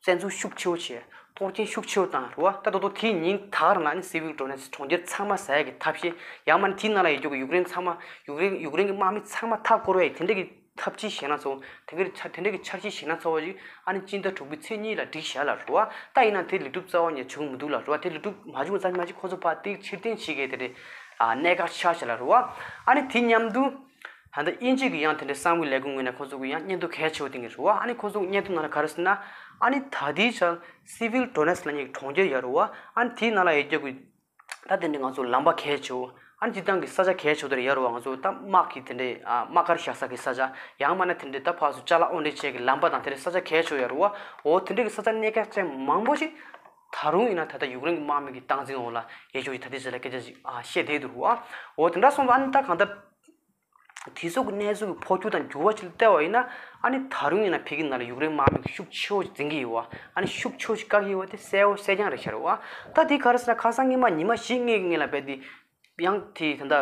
བཙན་འཛུལ་ཤུགས་ཆེ་བོ་བྱས། གཏོར་སྐྱོན་ཤུགས་ཆེ་བོ་བཏང་རེད་བ། ད་རྡོག་རྡོག་དེའི་ཉིན་ད་ག་རང་ལ་ཨ་ནི་སི་ཝིལ་ཌོ་ནེ་སི་གྲོང་ཁྱེར་ཚང་མ་ཟ་ཡ་གི་ཐབས་ཤེས། ཡང་མིན་ན་དེའི་ནང་ལ་ཡོད་རྒྱུ་གི་ཡུཀ་རེན་ཚང་མ་ཡུཀ་རེན་ཡུཀ་རེན་གྱི་དམག་མི་ཚང་མ་མཐའ་བསྐོར་བའི་དེ་འདྲ་གི་ཐབས་ཇུས་ཞེ་དྲག་ཚ་བོ། དེ་འདྲ་གི་འཆར་དེ་འདྲ་གི་འཆར་གཞི་ཞེ་དྲག་ཚ་བོ་ཞིག་ཨ་ནི་སྤྱི་ཟླ་དྲུག་པའི་ཚེས་གཉིས་ལ་བསྒྲིགས་བཞག་ལབ་རེད་བ། ད་ཡིན་ན་དེ་ལེགས་གྲུབ་རྩ་བ་ནས་བྱུང་མི་འདུག་ལབ་རེད་བ། དེ་ལེགས་གྲུབ་མ་བྱུང་ཙང་མ་གཅིག་ཁོ་ཚོ་ཕར་དེ་ཕྱིར་འཐེན་བྱེད་མཁན་དེ་འདྲའི་ཨ་གནད་འགག་ཆགས་བཞག་ལབ་རེད་བ། ཨ་ནི་དེ་མཉམ་དུ་ད་ལྟ་དབྱིན་ཇི་གི་ཡང་དེ་འདྲའི་གསང་བའི་ལས་ཁུངས་ངོས་ནས་ཁོ་ཚོ་གི་ཡང་སྙན་ཐོ་གལ་ཆེ་བོ་བཏིང་གི་རེད་བ། ཨ་ནི་ཁོ་ཚོ་སྙན་ཐོ་ནང་ལ་ག་རེ་ཟེར་ན་ཨ་ནི་ད་ལྟའི་ཆར་སི་ཝིལ་ཌོ་ནེ་སི་ལབ་མཁན་གྱི་གྲོང་ཁྱེར་ཡོད་རེད་བ། ཨ་ནི་དེའི་ནང་ལ་ཡོད་རྒྱུ་གི་ད་དེ་འདྲའི་ང་ཚོ་ལམ་པ་གལ་ཆེ་བོ། ཨ་ནི་སྤྱིར་བཏང་གི་ས་ཆ་གལ་ཆེ་བོ་དེར་ཡོད་རེད་བ། ང་ཚོ་ད་དམག་གི་དེ་འདྲའི་ཨ་དམག་སྒར་བཞག་ས་གི་ས་ཆ། ཡང་མིན་ན་དེ་འདྲའི་ད་ཕར་ཚུར་ཅ་ལག་དབོར་འདྲེན་བྱེད་ཀྱི་ལམ་པ་དང་དེ་འདྲའི་ས་ཆ་གལ་ཆེ་བོ་ཡོད་རེད་བ། འོ་དེ་འདྲའི་གི་ས་ཆ་གནད་འགག་ཅན་མང་པོ་ཞིག་ད་རུང་ཡིན་ན་ད་ལྟ་ཡུཀ་རེན་གྱི་དམག་མི་གི་སྟངས་འཛིན་འོག་ལ་ཡོད་རྒྱུ་ཞིག་ད་ལྟའི་ཆ་ལ་སྐད་ཆ་ཞིག་ཨ་བཤད་བསྡད་འདུག་རེད་བ། འོ་དེ་འདྲ་སོང་ཙང་ཨ་ནི་ད་གང་ལྟར་དེ་ཚོ་གི་གནས་ཚུལ་གྱི་འཕོ་འགྱུར་དང་འགྱུར་བ་ཅིག་ལ་བལྟས་པ་ཡིན་ན་ཨ་ནི་ད་རུང་ཡིན་ན་ཕ་གི་ནང་ལ་ཡུཀ་རེན་དམག་མི་གི་ཤུགས་ཆེ་བོ་ཞིག་འཛིང་གི་ཡོད་བ། ཨ་ནི་ཤུགས་ཆེ་བོ་ཞིག་བཀག་གི་ཡོད་བ་དེ་གསལ་བོ་གསལ་རྐྱང་རེད་ཤག་རེད་བ། ད་དེ་ག་རེ་ཟེར་ན་ཁ་སང་སྔོན་མ་ཉི་མ་བཞི་ལྔའི་སྔོན་ལ་རྦད་དེ་ཡང་དེ་ད་ལྟ་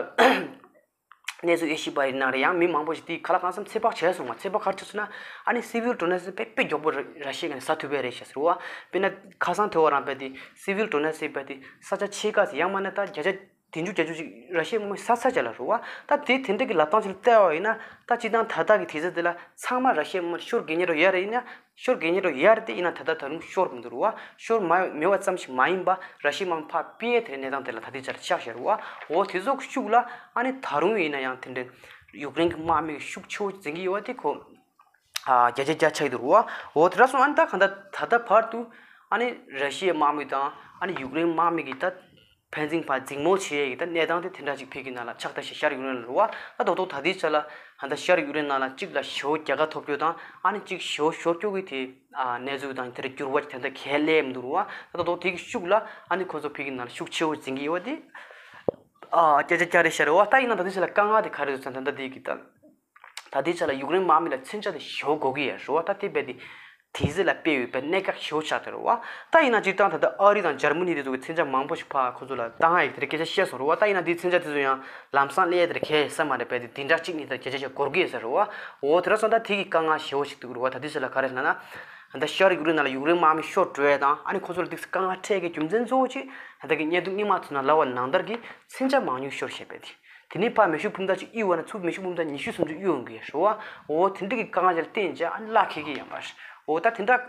གནས་ཚུལ་དབྱེ་ཞིབ་པ་ཡི་ནང་རེད། ཡང་མི་མང་པོ་ཞིག་དེ་ག་ལ་གང་འཚམ་ཚོད་དཔག་བྱས་སོང་བ། ཚོད་དཔག་ག་རེ་བྱས་སོང་ན་ཨ་ནི་སི་ཝིལ་ཌོ་ནེ་སི་དཔེ་དཔེ་མགྱོགས་པོ་ར་ཤི་ཡ་ནས་ཟ་ཐུབ་པ་རེད་ཤག་ཟེར་བ། དཔེར་ན་ཁ་སང་དེ་བ་རང་རྦད་དེ་སི་ཝིལ་ཌོ་ནེ་སི་རྦད་དེ་ས་ཆ་ཕྱེད་ཀ་ཟེར། ཡང་མིན་ན་ད་བརྒྱ་ཆ་བདུན་ཅུ་བརྒྱད་ཅུ་ཞིག་ར་ཤི་ཡའི་དམག་མི་ཟ་ཚར་བཞག་ལབ་རེད་བ། ད་དེ་དེ་འདྲ་གི་ལབ་སྟངས་ཅིག་ལ་བལྟས་པ་ཡིན་ན་ད་སྤྱིར་བཏང་ད་ལྟ་གི་དུས་ཚོད་དེ་ལ་ཚང་མ་ར་ཤི་ཡའི་དམག་མི་ཤོར་དགོས་ངེས་རོ་ཡོད་རེད། ཡིན་ན་ཤོར་དགོས་ངེས་རོ་ཡོད་རེད་དེ། ཡིན་ན་ད་ལྟ་ད་རུང་ཤོར་མི་འདུག་རེད་བ། ཤོར་མ་མེད་པ་ཙམ་ཞིག་མ་ཡིན་པ་ར་ཤི་ཡའི་དམག་མི་ཕར་ཕུད་ཡས་དེ་འདྲའི་གནས་སྟངས་དེ་ལ་ད་ལྟའི་ཆར་ཆགས་བཞག་རེད་བ། འོ་དེ་ཚོ་གི་ཤུགས་ལ་ཨ་ནི་ད་རུང་ཡིན་ན་ཡང་དེ་འདྲའི་ཡུཀ་རེན་གྱི་དམག་མི་གི་ཤུགས་ཆེ་བོ་འཛིང་གི་ཡོད་པ་དེ་ཁོ་ཨ་བརྒྱ་ཆ་བརྒྱ་ཆགས་ཀྱི་འདུག་རེད་བ། འོ་དེ་འདྲ་སོང་ཨ་ནི་ད་གང་ལྟར་ད་ལྟ་བར་དུ་ཨ་ནི་ར་ཤི་ཡའི་དམག་མི་དང་ཨ་ནི་ཡུཀ་རེན་དམག་མི་གི་ད་ཕན་ཚུན་བར་འཛིང་མོ་བྱེད་ཡས་ཀྱི་ད་གནས་སྟངས་དེ་དེ་འདྲ་ཅིག་ཕ་གི་ནང་ལ་ཆགས་བསྡད་ཤག་ཤར་ཡུཀ་རེན་ལ་རེད་བ། ད་རྡོག་རྡོག་ད་ལྟའི་ཆ་ལ་ད་ལྟ་ཤར་ཡུཀ་རེན་ནང་ལ་གཅིག་ལ་ཞེ་པོ་རྒྱལ་ཁ་ཐོབ་རྒྱུ་དང་ཨ་ནི་གཅིག་ཞེ་པོ་ཤོར་རྒྱུ་གི་དེ་ཨ་གནས་ཚུལ་དང་དེར་འགྱུར་བ་དེ་འདྲ་གང་ཡང་སླེབས་མི་འདུག་རེད་བ། ད་རྡོག་རྡོག་དེ་གི་ཤུགས་ལ་ཨ་ནི་ཁོ་ཚོ་ཕ་གི་ནང་ལ་ཤུགས་ཆེ་བོ་འཛིང་གི་ཡོད་པ་དེ་ཨ་བརྒྱ་ཆ་བརྒྱ་རེད་ཤག་རེད་བ། ད་ཡིན་ན་ད་ལྟའི་ཆ་ལ་དཀའ་ངལ་དེ་ག་རེ་རེད་ཟེར་ན་ད་ལྟ་དེ་གི་ད་ད་ལྟའི་ཆ་ལ་ཡུཀ་རེན་དམག་མི་ལ་མཚོན་ཆ་དེ་ཞེ་པོ་དགོས་ཀྱི་ཡོད་རེད་བ། ད་དེ་རྦད་དེ་ དེ་ཟེར་ལ་སྤེལ་ཡོད་པའི་གནད་འགག་ཞེ་པོ་ཆགས་ཏེ་རེད་བ། ད་ཡིན་ན་སྤྱིར་བཏང་ད་ལྟ་ཨ་རི་དང་འཇར་མ་ནི་དེ་ཚོ་གི་མཚོན་ཆ་མང་པོ་ཞིག་ཕར་ཁོ་ཚོ་ལ་བཏང་ཡ་ཡིག་དེ་འདྲ་སྐད་ཆ་བཤད་སོང་རེད་བ། ད་ཡིན་ན་དེའི་མཚོན་ཆ་དེ་ཚོ་ཡང་ལམ་སང་སླེབས་ཡ་དེ་གལ་ས་མ་རེད་པས། དེ་དེ་འདྲ་གཅིག་གཉིས་དེ་སྐད་ཆ་བཤད་འགོར་གི་ཡོད་ས་རེད་བ། འོ་དེ་འདྲ་སོང་ད་དེ་གི་དཀའ་ངལ་ཞེ་པོ་ཞིག་འདུག་རེད་བ། ད་དེ་ཚོ་ལ་ག་རེ་ལབ་ན། ད་ཤར་ཡུཀ་རེན་ནང་ལ་ཡུཀ་རེན་དམག་མི་ཤོར་འགྲོ་ཡ་དང་ཨ་ནི་ཁོ་ཚོ་ལ་དེ་ཚོ་དཀའ་ངལ་འཕྲད་ཀྱི་རྒྱུ་མཚན་གཙོ་བོ་གཅིག་ད་ལྟ་གི་བརྙན་ཐུང་རྙིང་མ་ཚོ་ནང་ལབ་པ་ནང་ལྟར་གྱི་མཚོན་ཆ་མང་ཉུང་ཤོར་བཞག་པས་དེ། དེ་ནས་ཕར་མེ་ཤུགས་འཕུར་མདའ་གཅིག་གཡུག་པ་ན་ཚུར་མེ་ཤུགས་འཕུར་མདའ་ཉི་ཤུ་སུམ་ཅུ་གཡུག་ཡོང་གི་ཡོད་རེད་བ། འོ་དེ་འདྲ་གི་དཀའ་ངལ་ཅིག་ལ་བརྟེན་བྱས་ཨ་ནི་གླ་འཁེལ་གི་ཡོད་མ་རེད། འོ་ད་དེ་འདྲ།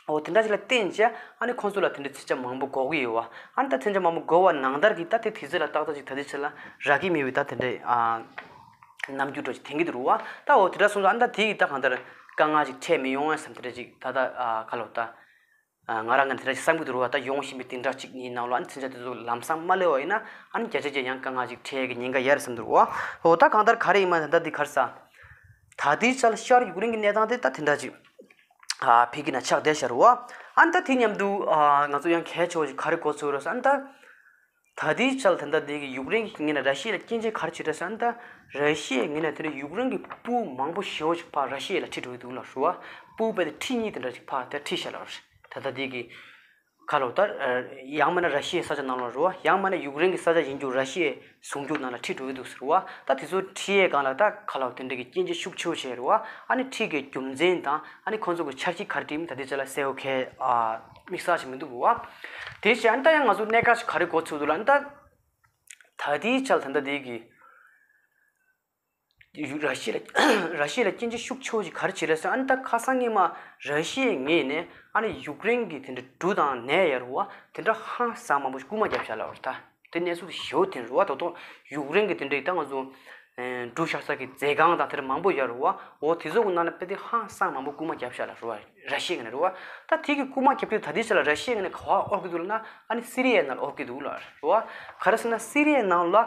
འོ་དེ་འདྲ་ཅིག་ལ་བརྟེན་བྱས་ཨ་ནི་ཁོང་ཚོ་ལ་དེ་འདྲའི་མཚོན་ཆ་མང་པོ་དགོས་ཀྱི་ཡོད་བ། ཨ་ནི་ད་མཚོན་ཆ་མང་པོ་དགོས་པ་ནང་ལྟར་གྱི་ད་དེ་དེ་ཚོ་ལ་ཏག་ཏག་ཅིག་ད་དེ་ཚོ་ལ་རག་གི་མེད་པའི་ད་དེ་འདྲའི་ཨ་རྣམ་འགྱུར་འདྲ་ཅིག་ཐོན་གྱི་འདུག་རེད་བ། ད་འོ་དེ་འདྲ་སོང་ཙང་ཨ་ནི་ད་དེ་གི་ད་གང་ལྟར་དཀའ་ངལ་ཅིག་འཕྲད་མི་ཡོང་བས་བསམ་དེ་འདྲ་ཅིག་ད་ད་ཨ་ག་ལོ་ད། ང་རང་གི་དེ་འདྲ་ཞིག་བསམ་གྱི་འདུག་རེད་བ། ད་ཡོང་བཞིན་པའི་དེ་འདྲ་གཅིག་གཉིས་ནང་ལ་ཨ་ནི་མཚོན་ཆ་དེ་ཚོ་ལམ་སང་མ་སླེབས་པ་ཡིན་ན་ཨ་ནི་བརྒྱ་ཆ་བརྒྱ་ཡང་དཀའ་ངལ་ཅིག་འཕྲད་ཀྱི་ཉེན་ཁ་ཡོད་རེད་བསམ་གྱི་འདུག་རེད་བ། འོ་ད་གང་ལྟར་ག་རེ་ཡིན་མ་ད་ལྟ་འདི་ག་རེ་ཟ། ད་ལྟའི་ཆར་ཤར་ཡུཀ་རེན་གྱི་གནས་སྟངས་དེ་ད་དེ་འདྲ་ཅིག་ཨ་ཕ་གི་ནང་ཆགས་བསྡད་ཤག་རེད་བ། ཨ་ནི་ད་དེ་མཉམ་དུ་ཨ་ང་ཚོ་ཡང་གལ་ཆེ་བ་ཞིག་ག་རེ་གོ་ཚོད་རེད་ཟ། ཨ་ནི་ད། ད་ལྟའི་ཆར་ད་ལྟ་འདི་གི་ཡུཀ་རེན་གྱི་ངོས་ནས་ར་ཤི་ཡ་ལ་སྐྱོན་བརྗོད་ག་རེ་བྱེད་རེད་ཟེར་ན། ད་ར་ཤི་ཡའི་ངོས་ནས་དེ་འདྲ་ཡུཀ་རེན་གྱི་དཔུང་མང་པོ་ཞེ་པོ་ཞིག་ཕར་ར་ཤི་ཡ་ལ་ཁྲིད་འགྲོ་གི་འདུག་ལབ་རེད་བ། དཔུང་རྦད་དེ་ཁྲི་གཉིས་དེ་འདྲ་ཞིག་ཕར་དེ་ཁྲིད་བཞག་ལབ་རེད། ད་ལྟ་འདི་གི་ག་ལབ་ད་ཡང་མིན་ན་ར་ཤི་ཡའི་ས་ཆ་ནང་ལ་རེད་བ། ཡང་མིན་ན་ཡུཀ་རེན་གྱི་ས་ཆ་ཡིན་རྒྱུ་ར་ཤི་ཡའི་ཟུང་འཇུག་ནང་ལ་ཁྲིད་འགྲོ་གི་འདུག་ཟེར་བ། ད་དེ་ཚོ་ཁྲིད་ཡས་སྒང་ལ་ད་ག་ལབ་དེ་འདྲ་གི་སྐྱོན་བརྗོད་ཤུགས་ཆེ་བོ་བྱས་རེད་བ། ཨ་ནི་ཁྲིད་ཀྱི་རྒྱུ་མཚན་དང་ཨ་ནི་ཁོང་ཚོ་གི་འཆར་གཞི་ག་རེ་བྲིས་མིན་ད་ལྟའི་ཆ་ལ་གསལ་པོ་གལ་ཨ། དམིགས་བསལ་ཞིག་མི་འདུག་གོ། དེ་བཞིན་ཨ་ནི་ད་ཡང་ང་ཚོ་གནད་འགག་ཞིག་ག་རེ་གོ་ཚུགས་འདུག་ལབ་ན། ད་ད་ལྟའི་ཆར་ད་ལྟ་དེ་གི་ར་ཤི་ཡ་ལ་ར་ཤི་ཡ་ལ་སྐྱོན་བརྗོད་ཤུགས་ཆེ་བོ་ཞིག་ག་རེ་བྱེད་རེད་ཟེར། ཨ་ནི་ད་ཁ་སང་སྔོན་མ་ར་ཤི་ཡའི་ངོས་ནས་ཨ་ནི་ཡུཀ་རེན་གྱི་དེ་འདྲ་འབྲུ་དང་ནས་ཡར་བ་དེ་འདྲ་ཧང་སང་མང་པོ་ཞིག་རྐུ་མ་བརྒྱབ་ཤག་ལབ་རེད་ད། དེ་གནས་ཚུལ་དེ་ཞེ་པོ་དེ་རེད་བ། ད་དུང་ཡུཀ་རེན་གྱི་དེ་འདྲའི་ད་ང་ཚོ་འབྲུ་བཞག་ས་གི་མཛོད་ཁང་དང་དེ་འདྲ་མང་པོ་ཡོད་རེད་བ། འོ་དེ་ཚོ་གི་ནང་ལ་དཔེ་དེ་ཧང་སང་མང་པོ་རྐུ་མ་བརྒྱབ་ཤག་ལབ་རེད་བ། ར་ཤི་ཡའི་ངོས་ནས་རེད་བ། ད་དེ་གི་རྐུ་མ་བརྒྱབ་དུས་ད་ལྟའི་ཆ་ལ་ར་ཤི་ཡའི་ངོས་ནས་ག་པར་དབོར་གྱི་འདུག་ལབ་ན། ཨ་ནི་སི་རི་ཡའི་ནང་ལ་དབོར་གྱི་འདུག་ལབ་རེད་བ། ག་རེ་ཟེར་ན་སི་རི་ཡའི་ནང་ལ་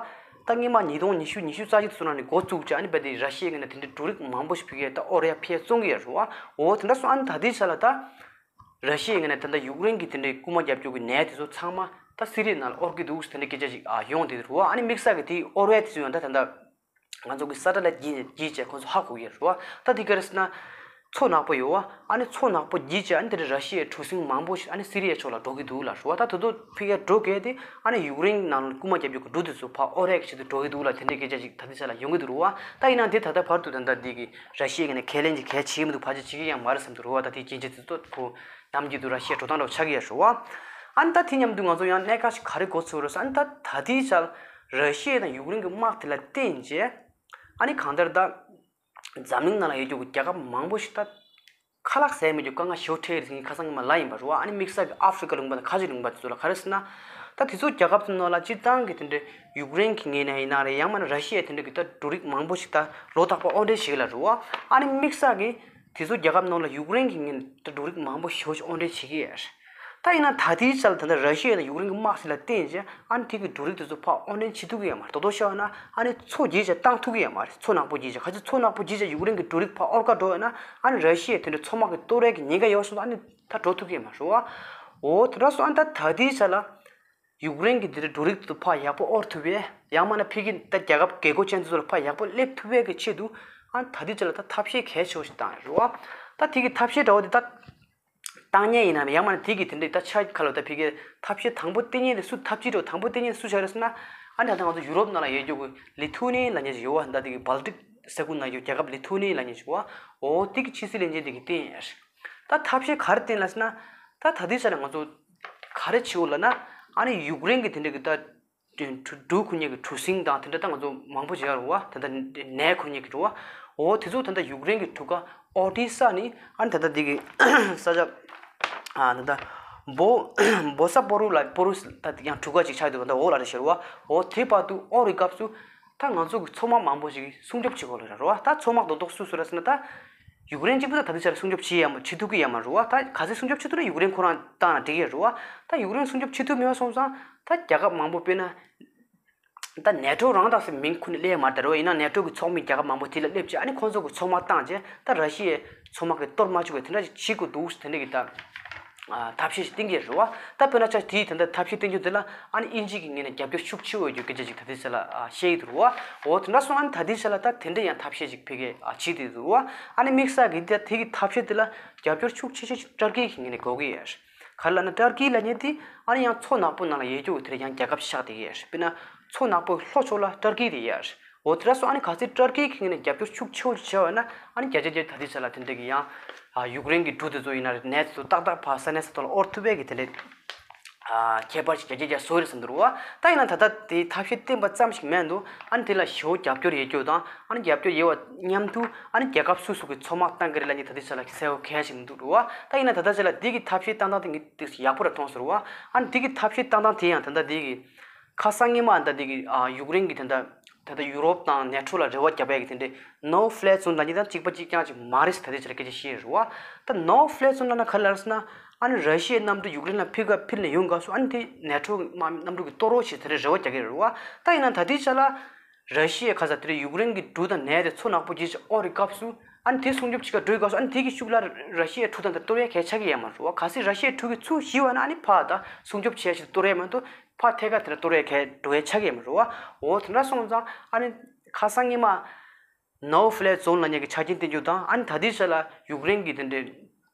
ད་སྔོན་མ་ཉིས་སྟོང་ཉི་ཤུ་ཉི་ཤུ་རྩ་གཅིག་ཚོ་ནང་ནས་འགོ་བཙུགས་བྱས་ཨ་ནི་རྦད་དེ་ར་ཤི་ཡའི་ངོས་ནས་དེ་འདྲའི་འབྲུ་རིགས་མང་པོ་ཞིག་ཕ་གིར་ད་དབོར་ཡ་ཕར་བཙོང་གི་ཡོད་རེད་བ། འོ་དེ་འདྲ་སོང་ཨ་ནི་ད་ལྟའི་ཆ་ལ་ད། ར་ཤི་ཡའི་ངོས་ནས་ད་ལྟ་ཡུཀ་རེན་གྱི་དེ་འདྲའི་རྐུ་མ་རྒྱབ་རྒྱུ་གི་ནས་དེ་ཚོ་ཚང་མ་ད་སི་རི་ཡའི་ནང་ལ་དབོར་གྱི་འདུག་དེ་འདྲའི་སྐད་ཆ་ཅིག་ཨ་ཡོང་བསྡད་འདུག་རེད་བ། ཨ་ནི་དམིགས་བསལ་གྱི་དེ་དབོར་བའི་དེ་ཚོ་ཡང་ད་ད་ལྟ་ང་ཚོ་གི་ས་ཁྲ་ལ་བརྒྱུད་བརྒྱུད་བྱས་ཁོང་ཚོ་ཧ་གོ་གི་རེད་བ། ད་དེ་ག་རེ་ཟེར་ན་མཚོ་ནག་པོ་ཡོད་བ། ཨ་ནི་མཚོ་ནག་པོ་བརྒྱུད་བྱས་ཨ་ནི་དེ་འདྲའི་ར་ཤི་ཡའི་གྲུ་གཟིངས་མང་པོ་ཞིག་ཨ་ནི་སི་རི་ཡའི་ཕྱོགས་ལ་འགྲོ་གི་འདུག་ལབ་རེད་བ། ད་དེ་ཚོ་ཕ་གིར་འགྲོ་གལ་ཏེ་ཨ་ནི་ཡུཀ་རེན་ནང་ལ་རྐུ་མ་རྒྱབ་རྒྱུ་གི་འབྲུ་དེ་ཚོ་ཕར་དབོར་ཡས་ཀྱི་ཆེད་དུ་འགྲོ་གི་འདུག་ལབ་དེ་འདྲའི་སྐད་ཆ་ཅིག་ད་ལྟའི་ཆ་ལ་ཡོང་གི་འདུག་རེད་བ། ད་ཡིན་ནའང་དེ་ད་ལྟ་བར་དུ་ད་ལྟ་འདི་གི་ར་ཤི་ཡའི་ངོས་ནས་ཁས་ལེན་ཅིག་གལ་ཆེ་གི་མི་འདུག་ཕལ་ཆེར་བྱེད་ཀྱི་ཡང་མ་རེད་བསམ་གྱི་འདུག་རེད་བ། ད་དེའི་རྐྱེན་བྱས་དེ་ཚོ་ཁོ་ནམ་རྒྱུན་དུ་ར་ཤི་ཡའི་འགྲོ་སྟངས་འདྲ་བོ་ཆགས་ཀྱི་ཡོད་རེད་བ། ཨ་ནི་ད་དེ་མཉམ་དུ་ང་ཚོ་ཡང་གནད་འགག་ཞིག་ག་རེ་གོ་ཚུགས་རེད་ཟེར། ཨ་ནི་ད་ད་ལྟའི་ཆར་ར་ཤི་ཡ་དང་ཡུཀ་རེན་གྱི་དམག་དེ་ལ་བརྟེན་བྱས་ཨ་ནི་གང་ལྟར་ད་འཛམ་གླིང་ནང་ལ་ཡོད་རྒྱུ་གི་རྒྱལ་ཁབ་མང་པོ་ཞིག་ད་ཁ་ལག་ཟས་མེད་རྒྱུ་དཀའ་ངལ་ཞེ་པོ་འཕྲད་ཡོད་རེད་ཟེར་མཁན་ཁ་སང་གི་མ་ལབ་ཡིན་པ་རེད་བ། ཨ་ནི་དམིགས་བསལ་གྱི་ཨ་ཧྥི་རི་ཀ་ལུང་པ་དང་ཁ་ཆེ་ལུང་པ་དེ་ཚོ་ལ་ག་རེ་ཟེར་ན། ད་དེ་ཚོ་རྒྱལ་ཁབ་ཚོའི་ནང་ལ་སྤྱིར་བཏང་གི་དེ་འདྲའི་ཡུཀ་རེན་གྱི་ངོས་ནས་ཡིན་ན་རེད། ཡང་མིན་ན་ར་ཤི་ཡའི་དེ་འདྲ་གི་ད་འབྲུ་རིགས་མང་པོ་ཞིག་ད་ལོ་རྟག་པར་དབོར་འདྲེན་བྱེད་ཀྱི་ལ་རེད་བ། ཨ་ནི་དམིགས་བསལ་གྱི་དེ་ཚོ་རྒྱལ་ཁབ་ནང་ལ་ཡུཀ་རེན་གྱི་ངོས་ནས་ད་འབྲུ་རིགས་མང་པོ་ཞེ་པོ་ཞིག་དབོར་འདྲེན་བྱེད་ཀྱི་ཡོད་རེད། ད་ཡིན་ན་ད་ལྟའི་ཆར་ལ་ད་ལྟ་ར་ཤི་ཡ་དང་ཡུཀ་རེན་གྱི་དམག་དེ་ལ་བརྟེན་བྱས་ཨ་ནི་དེ་གི་འབྲུ་རིགས་དེ་ཚོ་ཕར་དབོར་འདྲེན་བྱེད་ཐུབ་ཀྱི་ཡོད་མ་རེད། དོ་དོ་ཤོད་ན་ཨ་ནི་མཚོ་བརྒྱུད་བྱས་བཏང་ཐུབ་ཀྱི་ཡོད་མ་རེད། མཚོ་ནག་པོ་བརྒྱུད་བྱས་ག་ཚོད་མཚོ་ནག་པོ་བརྒྱུད་བྱས་ཡུཀ་རེན་གྱི་འབྲུ་རིགས་ཕར་དབོར་ག་འགྲོ་ཡོད་ན་ཨ་ནི་ར་ཤི་ཡས་དེ་འདྲ་མཚོ་དམག་གིས་གཏོར་ཡས་ཀྱི་ཉེན་ཁ་ཡོད་སོང་ཙང་ཨ་ནི་ད་འགྲོ་ཐུབ་ཀྱི་ཡོད་མ་རེད་བ། འོ་དེ་འདྲ་སོང་ཨ་ནི་ད་ད་ལྟའི་ཆ་ལ། ཡུཀ་རེན་གྱི་འདི་འདྲ་འབྲུ་རིགས་དེ་ཚོ་ཕར་ཡག་པོ་དབོར་ཐུབ་པས། ཡང་མིན་ན་ཕ་གི་ད་རྒྱལ་ཁབ་རྒྱལ་སྒོ་ཅན་དེ་ཚོ་ལ་ཕར་ཡག་པོ་སླེབས་ཐུབ་པའི་གི་ཆེད་དུ་ཨ་ད་ལྟའི་ཆ་ལ་ད་ཐབས་ཤེས་གལ་ཆེ་བོ་ཞིག་བཏང་ཡོད་རེད་བ། ད་དེ་གི་ཐབས་ཤེས་འདྲ་བོ་དེ་ད་བཏང་མཁན་ཡིན་ནམ། ཡང་མིན་ན་དེ་གི་དེ་འདྲའི་ད་ཆ་ཁ་ལོ་ད་ཕ་གི་ཐབས་ཤེས་དང་པོ་བཏོན་མཁན་དེ་སུ། ཐབས་ཇུས་འདྲ་བོ་དང་པོ་བཏོན་མཁན་དེ་སུ་ཆགས་རེད་ཟེར་ན། ཨ་ནི་ད་ལྟ་ང་ཚོ་ཡུ་རོབ་ནང་ལ་ཡོད་རྒྱུ་གི་ལི་ཐུ་ནི་ལབ་མཁན་ཞིག་ཡོད་བ། ད་དེ་གི་སྦལ་ཏིག་ས་ཁུལ་ནང་ཡོད་རྒྱལ་ཁབ་ལི་ཐུ་ནི་ལབ་མཁན་ཞིག་ཡོད་བ། འོ་དེ་གི་ཕྱི་སྲིད་བློན་ཆེན་དེ་གིས་བཏོན་ཡོད་རེད། ད་ཐབས་ཤེས་ག་རེ་བཏོན་ལབ་ཟེར་ན། ད་ད་ལྟའི་ཆ་ལ་ང་ཚོ་ག་རེ་བྱེད་དགོས་ལབ་ན། ཨ་ནི་ཡུཀ་རེན་གྱི་དེ་འདྲ་གི་ད་འབྲུ་འབྲུ་རྐུ་མཁན་གྱི་གྲུ་གཟིངས་དང་དེ་འདྲ་ད་ང་ཚོ་མང་པོ་ཞིག་ཡོད་རེད་བ། ད་ལྟ་ནས་རྐུ་མཁན་གྱི་རེད་བ། འོ་དེ་ཚོ་ད་ལྟ་ཡུཀ་རེན་གྱི་གྲུ་ཁ་ཨོ་ཏི་ས་ནས་ཨ་ནི་ད་ལྟ་འདི་གི་ས་ཆ་ཨ་ད་ལྟ་བོ་བོ་ས་པོ་རུ་ལ་པོ་རུ་ད་ཡང་གྲུ་ཁ་ཅིག་ཆགས་འདུག་ད་འོ་ལ་རེ་ཞེ་རེད་བ། འོ་དེ་བར་དུ་ཨོ་རི་སྐབས་སུ། ད་ང་ཚོ་གི་མཚོ་དམག་མང་པོ་ཞིག་སྲུང་སྐྱོབ་བྱེད་དགོས་ལ་རེད་བ། ད་མཚོ་དམག་རྡོག་རྡོག་སུ་སུ་རེད་ཟེར་ན། ད་ཡུཀ་རེན་གཅིག་པུ་ད་ད་ལྟའི་ཆར་སྲུང་སྐྱོབ་བྱེད་ཡ་མ་བྱེད་ཐུབ་ཀྱི་ཡ་མ་རེད་བ། ད་ག་ཚད་སྲུང་སྐྱོབ་བྱེད་ཐུབ་ན་ཡུཀ་རེན་ཁོ་རང་བཏང་ན་འགྲིག་གི་རེད་བ། ད་ཡུཀ་རེན་སྲུང་སྐྱོབ་བྱེད་ཐུབ་མེད་པ་སོང་ཙང་ད་རྒྱལ་ཁབ་མང་པོ་དཔེར་ན་ད་ནེ་ཊོ་རང་ད་སེ་མིང་ཁོ་ནས་སླེབས་མ་རེད་བ། ཡིན་ན་ནེ་ཊོ་གི་ཚོགས་མི་རྒྱལ་ཁབ་མང་པོ་དེ་ལ་སླེབས་བྱས་ཨ་ནི་ཁོང་ཚོ་གི་མཚོ་དམག་བཏང་བྱས་ད་ར་ཤི་ཡའི་མཚོ་དམག་གིས་གཏོར་མ་བཅུག་པའི་དེ་འདྲ་ཞིག་བྱེད་དགོས་འདུག་དེ་འདྲ་གི་ད་ ཐབས་ཤེས་ཤིག་བསྟན་གྱི་རེད་བ། ད་དཔེར་ན་ཆ་དེའི་དེ་འདྲ་ཐབས་ཤེས་བསྟན་རྒྱུ་དེ་ལ་ཨ་ནི་དབྱིན་ཇི་གི་ངོས་ནས་རྒྱབ་སྐྱོར་ཤུགས་ཆེ་བོ་ཡོད་རྒྱུ་སྐད་ཆ་ཅིག་ད་ལྟའི་ཆ་ལ་བཤད་ཀྱི་འདུག་རེད་བ། འོ་དེ་འདྲ་སོང་ཨ་ནི་ད་ལྟའི་ཆ་ལ་ད་དེ་འདྲ་ཡང་ཐབས་ཤེས་ཅིག་ཕ་གིར་བྱེད་དེ་འདུག་རེད་བ། ཨ་ནི་དམིགས་བསལ་གྱི་དེ་དེ་གི་ཐབས་ཤེས་དེ་ལ་རྒྱབ་སྐྱོར་ཤུགས་ཆེ་ཤོས་ཤིག་ཏར་ཀི་གི་ངོས་ནས་དགོས་ཀྱི་ཡོད་རེད། ག་རེ་ལབ་ན་ཏར་ཀི་ལབ་མཁན་དེ་ཨ་ནི་ཡང་མཚོ་ནག་པོ་ནང་ལ་ཡོད་རྒྱུ་དེ་ལ་ཡང་རྒྱལ་ཁབ་ཆགས་བསྡད་ཀྱི་ཡོད་རེད། དཔེར་ན་མཚོ་ནག་པོའི་ལྷོ་ཕྱོགས་ལ་ཏར་ཀི་དེ་ཡོད་རེད། འོ་དེ་འདྲ་སོང་ཨ་ནི་གལ་སྲིད་ཏར་ཀི་གི་ངོས་ནས་རྒྱབ་སྐྱོར་ཤུགས་ཆེ་བོ་ཞིག་བྱས་པ་ན་ཨ་ནི་བརྒྱ་ཆ་བརྒྱ་ད་ལྟའི་ཆ་ལ་དེ་འདྲ་གི་ཡང་ཡུཀ་རེན་གྱི་འབྲུ་དེ་ཚོ་ཡིན་ན་རེད་ནས་དེ་ཚོ་ཏག་ཏག་ཕར་ས་གནས་ས་ཐོག་ལ་དབོར་ཐུབ་པའི་གི་དེ་འདྲའི་ཁྱད་པར་ཞིག་བརྒྱ་ཆ་བརྒྱ་བཟོས་རེད་བསམ་འདུག་རེད་བ། ད་ཡིན་ན་ད་ལྟ་དེ་ཐབས་ཤེས་བསྟན་པ་ཙམ་ཞིག་མེད་འདུག་ཨ་ནི་དེ་ལ་ཞེ་པོ་རྒྱབ་སྐྱོར་ཡོད་རྒྱུ་དང་ཨ་ནི་རྒྱབ་སྐྱོར་ཡོད་པ་མཉམ་དུ་ཨ་ནི་རྒྱལ་ཁབ་སོ་སོ་གི་མཚོ་དམག་བཏང་གི་རེད་ལབ་མཁན་ད་ལྟའི་ཆ་ལ་གསལ་པོ་གང་ཡང་ཞིག་མི་འདུག་རེད་བ། ད་ཡིན་ན་ད་ལྟའི་ཆ་ལ་དེ་གི་ཐབས་ཤེས་བཏང་སྟངས་དེ་ངས་ཏོག་ཙམ་ཡག་པོ་ར་མཐོང་སོང་རེད་བ། ཨ་ནི་དེ་གི་ཐབས་ཤེས་བཏང་སྟངས་དེ་ཡང་ད་ལྟ་དེ་གི་ཁ་སང་ཉི་མ་ད་ལྟ་དེ་གི་ཡུཀ་རེན་གྱི་དེ་འདྲ་ད་ལྟ་ཡུ་རོབ་དང་ནེ་ཊོ་ལ་རེ་བ་བརྒྱབ་པའི་གི་དེ་འདྲའི་ནོ་ཕི་ལའི་ཛོན་ལབ་མཁན་དང་གཅིག་པ་གཅིག་རྐྱང་ཅིག་མ་རེད་ཟེར་ད་ལྟའི་ཆ་ལ་སྐད་ཆ་བཤད་རེད་བ། ད་ནོ་ཕི་ལའི་ཛོན་ལབ་ན་ག་རེ་ལབ་ཟེར་ན་ཨ་ནི་ར་ཤི་ཡའི་གནམ་གྲུ་ཡུཀ་རེན་ལ་ཕུད་ག་ཕུད་ནས་ཡོང་དགོས་སོ། ཨ་ནི་དེ་ནེ་ཊོ་གི་དམག་མི་གནམ་གྲུ་གི་གཏོར་རོགས་བྱེད་ཟེར་རེ་བ་རྒྱག་གི་རེད་བ། ད་ཡིན་ན་ད་ལྟའི་ཆ་ལ་ར་ཤི་ཡའི་ཁ་ས་དེ་རིང་ཡུཀ་རེན་གྱི་འབྲུ་དང་ནས་དེ་མཚོ་ནག་པོ་བརྒྱུད་ཅིག་ཨོ་རི་སྐབས་སུ་ཨ་ནི་དེ་སྲུང་སྐྱོབ་བྱེད་ག་འགྲོ་དགོས་སོ། ཨ་ནི་དེ་གི་ཤུགས་ལ་ར་ཤི་ཡའི་གྲུ་དང་དེ་གཏོར་ཡ་གལ་ཆགས་ཀྱི་ཡོད་མ་རེད་བ། གལ་སྲིད་ར་ཤི་ཡའི་གྲུ་གི་ཚུར་ཞི་བ་ན་ཨ་ནི་ཕར་ད་སྲུང་སྐྱོབ་བྱེད་ཡ་ཞིག་གཏོར་ཡ་མ་གཏོགས་ཕར་ཐད་ཀར་དེ་ལ་གཏོར་ཡ་གལ་འགྲོ་ཡ་ཆགས་ཀྱི་ཡོད་མ་རེད་བ། འོ་དེ་འདྲ་སོང་ཙང་ཨ་ནི་ཁ་སང་ཉི་མ་ནོ་ཕི་ལའི་ཛོན་ལབ་མཁན་གྱི་ཆ་རྐྱེན་བསྟན་རྒྱུ་དང་ཨ་ནི་ད་ལྟའི་ཆ་ལ་ཡུཀ་རེན་གྱི་དེ་འདྲའི་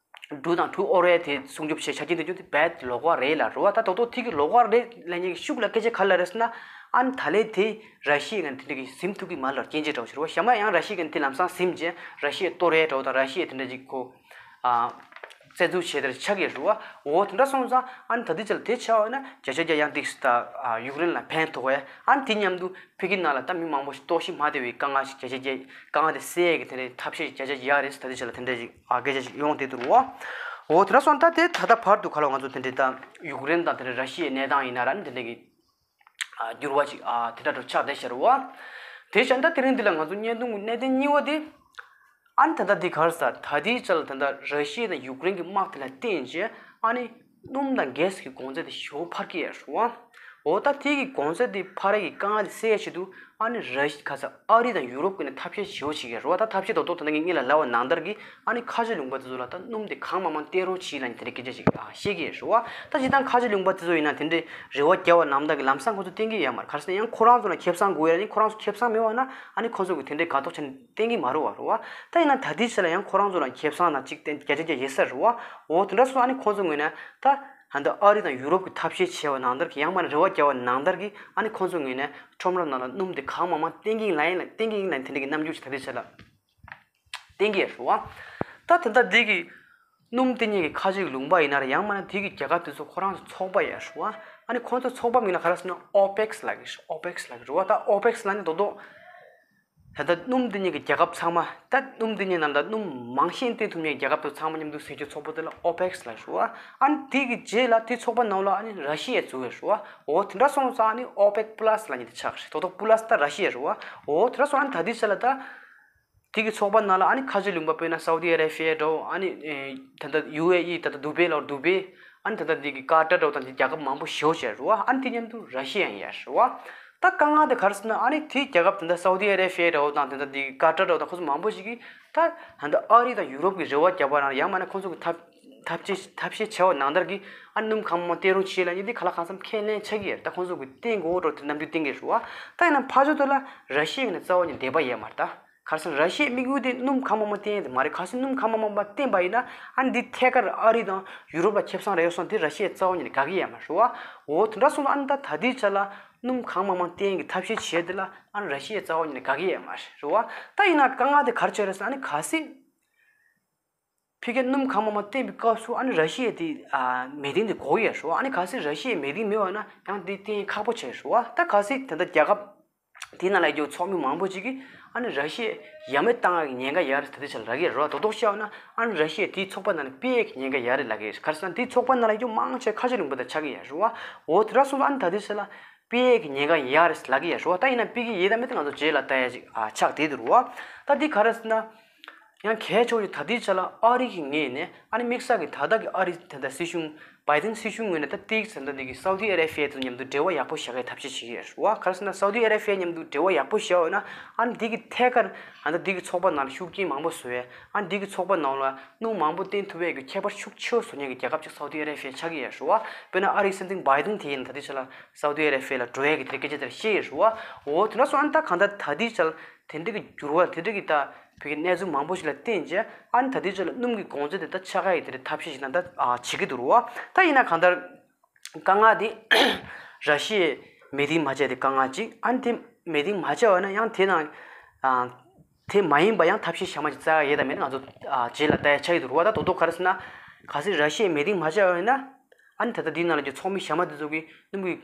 འབྲུ་དང་གྲུ་དབོར་ཡས་དེ་སྲུང་སྐྱོབ་བྱེད་ཆ་རྐྱེན་དེ་ཚོ་དེ་རྦད་ལོགས་ཀ་རེད་ལབ་རེད་བ། ད་དོ་དོ་ཐིག་གི་ལོགས་ཀ་རེད་ལབ་མཁན་གྱི་ཤུགས་ལ་སྐད་ཆ་ག་རེ་ལབ་རེད་ཟེར་ན། ཨ་ནི་ད་ལན་དེ་ར་ཤི་ཡའི་ངན་དེ་འདྲ་གི་ཟིན་ཐུབ་ཀྱི་མ་རེད་ལབ་སྐྱོན་བརྗོད་འདྲ་བོ་ཞིག་རེད་བ། གཞན་པ་ཡང་ར་ཤི་ཡའི་ངན་དེ་ལམ་སང་ཟིན་བྱས་ར་ཤི་ཡས་གཏོར་ཡས་འདྲ་བོ་དང་ར་ཤི་ཡས་དེ་འདྲ་ཅིག་ཁོ་ཨ་བཙན་འཛུལ་བྱས་དེ་ཆགས་ཀྱི་རེད་བ། འོ་དེ་འདྲ་སོང་ཙང་ཨ་ནི་ད་ལྟའི་ཆ་ལ་དེ་ཆགས་པ་ཡིན་ན་བརྒྱ་ཆ་བརྒྱ་ཡང་ཏིག་ད་ཡུཀ་རེན་ལ་ཕན་ཐོགས་བས། ཨ་ནི་དེ་མཉམ་དུ་ཕ་གི་ནང་ལ་ད་མི་མང་པོ་ཞིག་ལྟོགས་ཤི་མ་བདེ་བའི་དཀའ་ངལ་ཞིག་བརྒྱ་ཆ་བརྒྱ་དཀའ་ངལ་དེ་སེལ་ཡས་ཀྱི་དེ་འདྲའི་ཐབས་ཤེས་ཤིག་བརྒྱ་ཆ་བརྒྱ་རེད་ཟེར་ད་ལྟའི་ཆ་ལ་དེ་འདྲ་ཞིག་ཨ་སྐད་ཆ་ཞིག་ཡོང་བསྡད་འདུག་རེད་བ། འོ་དེ་འདྲ་སོང་ད་དེ་ད་ལྟ་བར་དུ་ག་ལ་ང་ཚོ་དེ་འདྲའི་ད་ཡུཀ་རེན་དང་དེ་འདྲའི་ར་ཤི་ཡའི་གནས་སྟངས་ཡིན་ན་ར་ནི་དེ་འདྲའི་གི་ཨ་འགྱུར་བ་ཅིག་ཨ་དེ་འདྲ་འགྲོ་ཆགས་བསྡད་ཤག་རེད་བ། དེ་བཞིན་ད་དེ་རིང་འདི་ལ་ང་ཚོ་བརྙན་ཐུང་གི་གནད་དོན་གཉིས་པ་དེ། ཨ་ནི་ད་ལྟ་འདི་ག་རེ་ཟེར་ད་ལྟའི་ཆ་ལ་ད་ལྟ་ར་ཤི་ཡ་དང་ཡུཀ་རེན་གྱི་དམག་དེ་ལ་བརྟེན་བྱས་ཨ་ནི་སྣུམ་དང་གྷེ་སི་གི་གོང་ཚད་དེ་ཞེ་པོ་འཕར་གྱི་ཡོད་རེད་བ། འོ་ད་དེ་གི་གོང་ཚད་དེ་འཕར་ཡས་ཀྱི་དཀའ་ངལ་དེ་སེལ་ཡས་ཆེད་དུ་ཨ་ནི་ར་ཤི་ག་ས་ཨ་རི་དང་ཡུ་རོབ་ཀྱིས་ནི་ཐབས་ཤེས་ཞེ་པོ་བྱེད་ཀྱི་ཡོད་རེད་བ། ད་ཐབས་ཤེས་རྡོག་རྡོག་ད་ལྟ་ངས་སྔོན་ལ་ལབ་པ་ནང་ལྟར་གྱི་ཨ་ནི་ཁ་ཆེ་ལུང་པ་དེ་ཚོ་ལ་ད་སྣུམ་དེ་གང་མང་མང་སྟེར་རོགས་བྱེད་ལབ་ནས་དེ་འདྲའི་སྐད་ཆ་ཞིག་བཤད་ཀྱི་ཡོད་རེད་བ། ད་སྤྱིར་བཏང་ཁ་ཆེ་ལུང་པ་དེ་ཚོ་ཡིན་ན་དེ་འདྲའི་རེ་བ་རྒྱག་པ་ནང་ལྟར་གྱི་ལམ་སང་ཁོ་ཚོ་བསྟན་གྱི་ཡོད་མ་རེད། ག་རེ་ཟེར་ན་ཡང་ཁོ་རང་ཚོ་ལ་ཁེ་བཟང་དགོས་ཡ་ནི་ཁོ་རང་ཚོ་ཁེ་བཟང་མེད་པ་ན་ཨ་ནི་ཁོ་ཚོ་གིས་དེ་འདྲའི་དགའ་ཐོག་ཆེན་བསྟན་གྱི་མ་རེད་བ། རེད་བ། ད་ཡིན་ན་ད་ལྟའི་ཆ་ལ་ཡང་ཁོ་རང་ཚོ་ལ་ཁེ་བཟང་དང་གཅིག་བསྟན་བརྒྱ་ཆ་བརྒྱ་ཡོད་ས་རེད་བ། འོ་དེ་འདྲ་སོང་ཨ་ནི་ཁོ་ཚོ་ངོས་ནས་ད་ད་ལྟ་ཨ་རི་དང་ཡུ་རོབ་ཀྱི་ཐབས་ཤེས་བྱས་པ་ནང་ལྟར་གྱི་ཡང་མ་ནི་རེ་བ་རྒྱག་པ་ནང་ལྟར་གྱི་ཨ་ནི་ཁོ་ཚོ་ངོས་ནས་ཁྲོམ་ར་ནང་ལ་སྣུམ་དེ་གང་མང་མང་བསྟན་གྱི་ཡིན་ལ་ཡིན་ལ་བསྟན་གྱི་ཡིན་ལ་དེ་འདྲ་གི་རྣམ་འགྱུར་ཞིག་ད་ལྟའི་ཆ་ལ་བསྟན་གྱི་ཡོད་རེད་བ། ད་དེ་འདྲ་འདི་གི་སྣུམ་བསྟན་མཁན་གྱི་ཁ་ཆེ་གི་ལུང་པ་ཡིན་ན་ར་ཡང་མ་ན་དེ་གི་རྒྱལ་ཁབ་དེ་ཚོ་ཁོ་རང་ཚོ་ཚོགས་པ་ཡོད་རེད་བ། ཨ་ནི་ཁོ་ཚོ་ཚོགས་པ་མིང་ལ་ག་རེ་ཟེར་ན་ཨོ་པེག་ལབ་ཀྱི་རེད། ཨོ་པེག་ལབ་ཀྱི་རེད་བ། ད་ཨོ་པེག་ལབ་ནས་རྡོག་རྡོག་ད་ལྟ་སྣུམ་བསྟན་མཁན་གྱི་རྒྱལ་ཁབ་ཚང་མ་ད་སྣུམ་བསྟན་མཁན་ནང་ལ་སྣུམ་མང་ཤོས་བསྟན་ཐུབ་མཁན་རྒྱལ་ཁབ་དེ་ཚང་མ་མཉམ་དུ་ཟིན་རྒྱུ་ཚོགས་པ་དེ་ལ་ཨོ་པེག་ལབ་ཀྱི་རེད་བ། ཨ་ནི་དེ་གི་རྗེས་ལ་དེ་ཚོགས་པ་ནང་ལ་ཨ་ནི་ར་ཤི་ཡ་འཛུལ་ཡོད་རེད་བ། འོ་དེ་འདྲ་སོང་ཙང་ཨ་ནི་ཨོ་པེག་པ་ལ་སི་ལབ་མཁན་དེ་ཆགས་ཀྱི་རེད། རྡོག་རྡོག་པ་ལ་སི་ད་ར་ཤི་ཡ་རེད་བ། འོ་དེ་འདྲ་སོང་ཨ་ནི་ད་ལྟའི་ཆ་ལ་ད། དེ་གི་ཚོགས་པ་ནང་ལ་ཨ་ནི་ཁ་ཆེ་ལུང་པ་དཔེར་ན་སའུ་ཏི་ཨ་ར་བྷི་ཡ་འདྲ་བོ། ཨ་ནི་ཨེ་ད་ལྟ་ཡུ་ཨེ་ཨི་ད་ལྟ་དུ་བེ་ལ་དུ་བེ། ཨ་ནི་ད་ལྟ་འདི་གི་ཀ་ཏར་འདྲ་བོ་དང་འདི་རྒྱལ་ཁབ་མང་པོ་ཞེ་པོ་ཅིག་རེད་བ། ཨ་ནི་དེ་མཉམ་དུ་ར་ཤི་ཡ་ཡང་ཡོད་རེད་བ། ད་དཀའ་ངལ་དེ་ག་རེ་ཟེར་ན་ཨ་ནི་དེ་རྒྱལ་ཁབ་ད་ལྟ་སའུ་ཏི་ཨ་ར་བྷི་ཡ་འདྲ་བོ་དང་ད་ལྟ་འདི་གི་ཀ་ཏར་འདྲ་བོ་དང་ཁོ་ཚོ་མང་པོ་ཞིག་གིས་ད་ད་ལྟ་ཨ་རི་དང་ཡུ་རོབ་ཀྱི་རེ་བ་བརྒྱབ་པ་ན་ཡང་མིན་ན་ཁོ་ཚོ་གི་ཐབས་ཐབས་ཤེས་ཐབས་ཤེས་བྱས་པ་ནང་ལྟར་གྱི་ཨ་ནི་སྣུམ་གང་མང་མང་སྟེར་རོགས་བྱེད་ལབ་མཁན་འདི་ག་ལ་གང་འཚམ་ཁས་ལེན་ཆགས་ཀྱི་ཡོད་རེད། ད་ཁོ་ཚོ་གི་བསྟན་དགོས་འགྲོ་དེ་རྣམ་འགྱུར་བསྟན་གྱི་རེད་བ། ད་ཡིན་ན་ཕར་ཕྱོགས་དེ་ལ་ར་ཤི་ཡ་ནས་རྩ་བ་ནས་འདོད་པ་ཡོད་མ་རེད་ད། ག་རེ་ཟེར་ན་ར་ཤི་ཡའི་དམིགས་ཡུལ་དེ་སྣུམ་གང་མང་མང་བསྟན་ཡ་དེ་མ་རེད། གལ་སྲིད་སྣུམ་གང་མང་མང་བསྟན་པ་ཡིན་ན་ཨ་ནི་འདི་ཐད་ཀར་ཨ་རི་དང་ཡུ་རོབ་ལ་ཁེ་བཟང་རག་ཡོང་ས་དེ་ར་ཤི་ཡའི་རྩ་བ་ཉིད་ནས་དགའ་གི་ཡོད་མ་རེད་བ། འོ་དེ་འདྲ་སོང་ཙང་ཨ་ནི་ད་ད་ལྟའི་ཆ་ལ་སྣུམ་གང་མང་མང་བསྟན་གྱི་ཐབས་ཤེས་བྱས་དེ་ལ་ཨ་ནི་ར་ཤི་ཡའི་རྩ་བ་ཉིད་ནས་དགའ་གི་ཡོད་མ་རེད་བ། ད་ཡིན་ན་དཀའ་ངལ་དེ་ག་རེ་བྱས་རེད་ཟེར་ན་ཨ་ནི་གལ་སྲིད་ཕ་གིར་སྣུམ་གང་མང་མང་བསྟན་པའི་སྐབས་སུ་ཨ་ནི་ར་ཤི་ཡའི་དེ་ཨ་མེ་གདེང་དེ་དགོས་ཡོད་རེད་བ། ཨ་ནི་གལ་སྲིད་ར་ཤི་ཡའི་མེ་གདེང་མེད་པ་ན་ཡང་དེ་བསྟན་ཁག་པོ་ཆགས་རེད་བ། ད་གལ་སྲིད་ད་ལྟ་རྒྱལ་ཁབ་དེའི་ནང་ལ་ཡོད་ཚོགས་མི་མང་པོ་ཅིག་གིས་ཨ་ནི་ར་ཤི་ཡ་ཡ་མེད་བཏང་ཡག་གི་ཉེན་ཁ་ཡོད་རེད། ད་ལྟའི་ཆར་ལབ་ཀྱི་རེད་བ། རྡོག་རྡོག་བཤད་པ་ན་ཨ་ནི་ར་ཤི་ཡ་དེའི་ཚོགས་པ་ནང་ནས་ཕུད་ཡག་གི་ཉེན་ཁ་ཡོད་རེད་ལབ་ཀྱི་རེད། ག་རེ་ཟེར་ན་དེའི་ཚོགས་པ་ནང་ལ་ཡོད་མང་ཆེ་ཁ་ཆེ་ལུང་པ་དེ་ཆགས་ཀྱི་ཡོད་རེད་བ། འོ་དེ་འདྲ་སོང་ཙང་ཨ་ནི་ད་ལྟའི་ཆ་ལ་ཕུད་ཡག་གི་ཉེན་ཁ་ཡོད་རེད་ལབ་ཀྱི་ཡོད་རེད་བ། ད་ཡིན་ན་ཕུད་ཀྱི་ཡོད་དམ་མེད་དེ་ང་ཚོ་རྗེས་ལ་ལྟ་ཡག་ཅིག་ཨ་ཆགས་བསྡད་འདུག་རེད་བ། ད་འདི་ག་རེ་ཟེར་ན། ཡང་གལ་ཆེ་བ་ཞིག་ད་ལྟའི་ཆ་ལ་ཨ་རི་གི་ངོས་ནས་ཨ་ནི་དམིགས་བསལ་གྱི་ད་ལྟ་གི་ཨ་རི་ད་ལྟ་སྲིད་གཞུང་བྷའི་ཏིན་སྲིད་གཞུང་ངོས་ནས་ད་ཏིག་ཙམ་ད་འདི་གི་སའུ་ཏི་ཨ་ར་ཧྥི་ཡ་དང་མཉམ་དུ་འབྲེལ་བ་ཡག་པོ་བཞག་ཡའི་ཐབས་ཤེས་བྱེད་ཀྱི་ཡོད་རེད་བ། ག་རེ་ཟེར་ན་སའུ་ཏི་ཨ་ར་ཧྥི་ཡ་མཉམ་དུ་འབྲེལ་བ་ཡག་པོ་བཞག་ཡོད་ན་ཨ་ནི་འདི་གི་ཐད་ཀར་ཨ་ད་འདི་གི་ཚོགས་པ་ནང་ལ་ཤུགས་རྐྱེན་མང་པོ་བཟོ་ཡས་ཨ་ནི་འདི་གི་ཚོགས་པ་ནང་ལ་སྣུམ་མང་པོ་བཏོན་ཐུབ་ཡས་ཀྱི་ཁྱད་པར་ཤུགས་ཆེ་བ་བཟོ་མཁན་གྱི་རྒྱལ་ཁབ་ཅིག་སའུ་ཏི་ཨ་ར་ཧྥི་ཡ་ཆགས་ཀྱི་ཡོད་རེད་བ། དཔེར་ན་ཨ་རིའི་སྲིད་འཛིན་བྷའི་ཏིན་དེ་ཡིན་ན་ད་ལྟའི་ཆ་ལ་སའུ་ཏི་ཨ་ར་ཧྥི་ཡ་ལ་འགྲོ་ཡས་ཀྱི་དེ་སྐད་ཆ་དེ་བཤད་ཡོད་རེད་བ། འོ་དེ་འདྲ་སོང་ཨ་ནི་ད་གང་ལྟར་ད་ལྟའི་ཆ་ལ། དེ་འདྲ་གི་འགྱུར་བ་དེ་འདྲ་གི་ད་བོད་ཀྱི་གནས་ཚུལ་མང་པོ་ཞིག་ལ་བརྟེན་བྱས་ཨ་ནི་ད་ལྟའི་ཆ་ལ་སྣུམ་གྱི་གོང་ཚད་དེ་ད་ཆག་ཡ་ཡི་དེ་འདྲ་ཐབས་ཤེས་ཤིག་ད་ལྟ་ཨ་བྱེད་ཀྱི་འདུག་རུ་བ། ད་ཡིན་ན་གང་ལྟར་དཀའ་ངལ་དེ་ར་ཤི་ཡས་མོས་མཐུན་མ་བྱས་དེ་དཀའ་ངལ་ཅིག་ཨ་ནི་དེ་མོས་མཐུན་མ་བྱས་པ་ན་ཡང་དེ་ནང་ཨ་དེ་མ་ཡིན་པ་ཡང་ཐབས་ཤེས་གཞན་མ་ཅིག་བཙལ་ཡ་ཡོད་དམ་མེད་ན་ང་ཚོ་ཨ་རྗེས་ལ་ལྟ་ཡ་ཆགས་ཀྱི་འདུག་རུ་བ། ད་རྡོག་རྡོག་ག་རེ་ཟེར་ན་གལ་སྲིད་ར་ཤི་ཡས་མོས་མཐུན་མ་བྱས་པ་ཡིན་ན་ཨ་ནི་ད་ལྟ་འདི་ནང་ལ་གི་ཚོགས་མི་གཞན་མ་དེ་ཚོ་གི་སྣུམ་གྱི་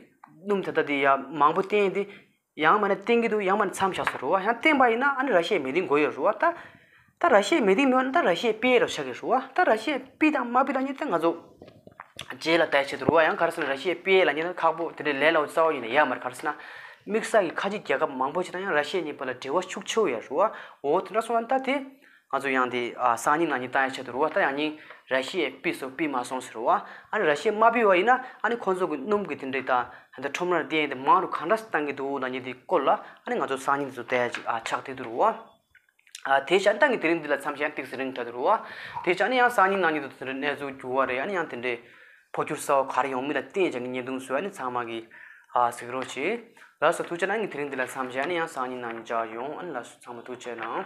སྣུམ་ད་ལྟ་དེ་ཡ་མང་པོ་བཏོན་དེ། ཡང་མིན་ན་བཏོན་གྱི་འདུག་ཡང་མིན་ན་མཚམས་བཞག་སོང་རུ་བ། ཡང་བཏོན་པ་ཡིན་ན་ཨ་ནི་ར་ཤི་ཡའི་མོས་མཐུན་དགོས་ཡོད་རུ་བ། ད་ད་ར་ཤི་ཡའི་མོས་མཐུན་མེད་པ་ན་ད་ར་ཤི་ཡས་ཕུད་ཡས་རུ་ཆགས་ཀྱི་རུ་བ། ད་ར་ཤི་ཡས་ཕུད་དང་མ་ཕུད་ལབ་མཁན་དེ་ང་ཚོ་རྗེས་ལ་ལྟ་ཡ་ཆེད་དུ་རུ་བ། ཡང་ག་རེ་ཟེར་ན་ར་ཤི་ཡས་ཕུད་ཡས་ལབ་མཁན་ཁག་པོ་དེ་འདྲའི་ལས་སླ་བོ་རྩ་བ་ཉིད་ནས་ཡོད་མ་རེད། ག་རེ་ཟེར་ན་དམིགས་བསལ་གྱི་ཁ་ཆེ་རྒྱལ་ཁབ་མང་པོ་ཞིག་དང་ཡང་ར་ཤི་ཡ་གཉིས་བར་ལ་འབྲེལ་བ་ཤུགས་ཆེ་བོ་ཡོད་རུ་བ། འོ་དེ་འདྲ་སོང་ན་ད་དེ། ང་ཚོ་ཡང་དེ་ཨ་སང་ཉིན་གནངས་ཉིན་བཏང་ཡ་ཆེད་དུ་རུ་བ། ད་ཡང་ཉིན་ར་ཤི་ཡས་ཕུད་སོང་ཕུད་མ་སོང་ཟེར་རུ་བ། ཨ་ནི་ར་ཤི་ཡས་མ་ཕུད་པ་ཡིན་ན་ཨ་ནི་ཁོང་ཚོ་གི་སྣུམ་གི་དེ་འདྲའི་ད་ད་ཁྲོམ་རར་བསྟན་དེ་མང་རུ་གང་འདྲ་བཏང་གི་འདུག་ལབ་མཁན་དེ་སྐོར་ལ་ཨ་ནི་ང་ཚོ་སང་ཉིན་དེ་ཚོ་བལྟ་ཡ་ཅིག་ཨ་ཆགས་བསྡད་འདུག་རུ་བ། ཨ་དེ་བྱས་ཨ་ནི་ད་ངས་དེ་རིང་འདི་ལ་མཚམས་བཞག་ཏོག་ཙམ་རིང་དྲགས་འདུག་རུ་བ། དེ་བྱས་ཨ་ནི་ཡང་སང་ཉིན་གནངས་ཉིན་དེ་ཚོ་དེ་འདྲའི་གནས་ཚུལ་འགྱུར་བ་རེད། ཨ་ནི་ཡང་དེ་འདྲའི་འཕོ་འགྱུར་གསར་བ་ག་རེ་ཡོང་མིན་ལ་བརྟེན་བྱས་ཀྱི་བརྙན་ཐུང་བཟོས། ཨ་ནི་ཚང་མ་གི་ཨ་གཟིགས་རོགས་བྱེད། ལགས་སོ་ཐུགས་རྗེ་གནང་། ངས་དེ་རིང་འདི་ལ་མཚམས་བཞག་ཨ་ནི་ཡང་སང་ཉིན་གནངས་ཉིན་མཇལ་ཡོང་། ཨ་ནི་ལགས་སོ་ཚང་མ་ཐུགས་རྗེ་གནང་།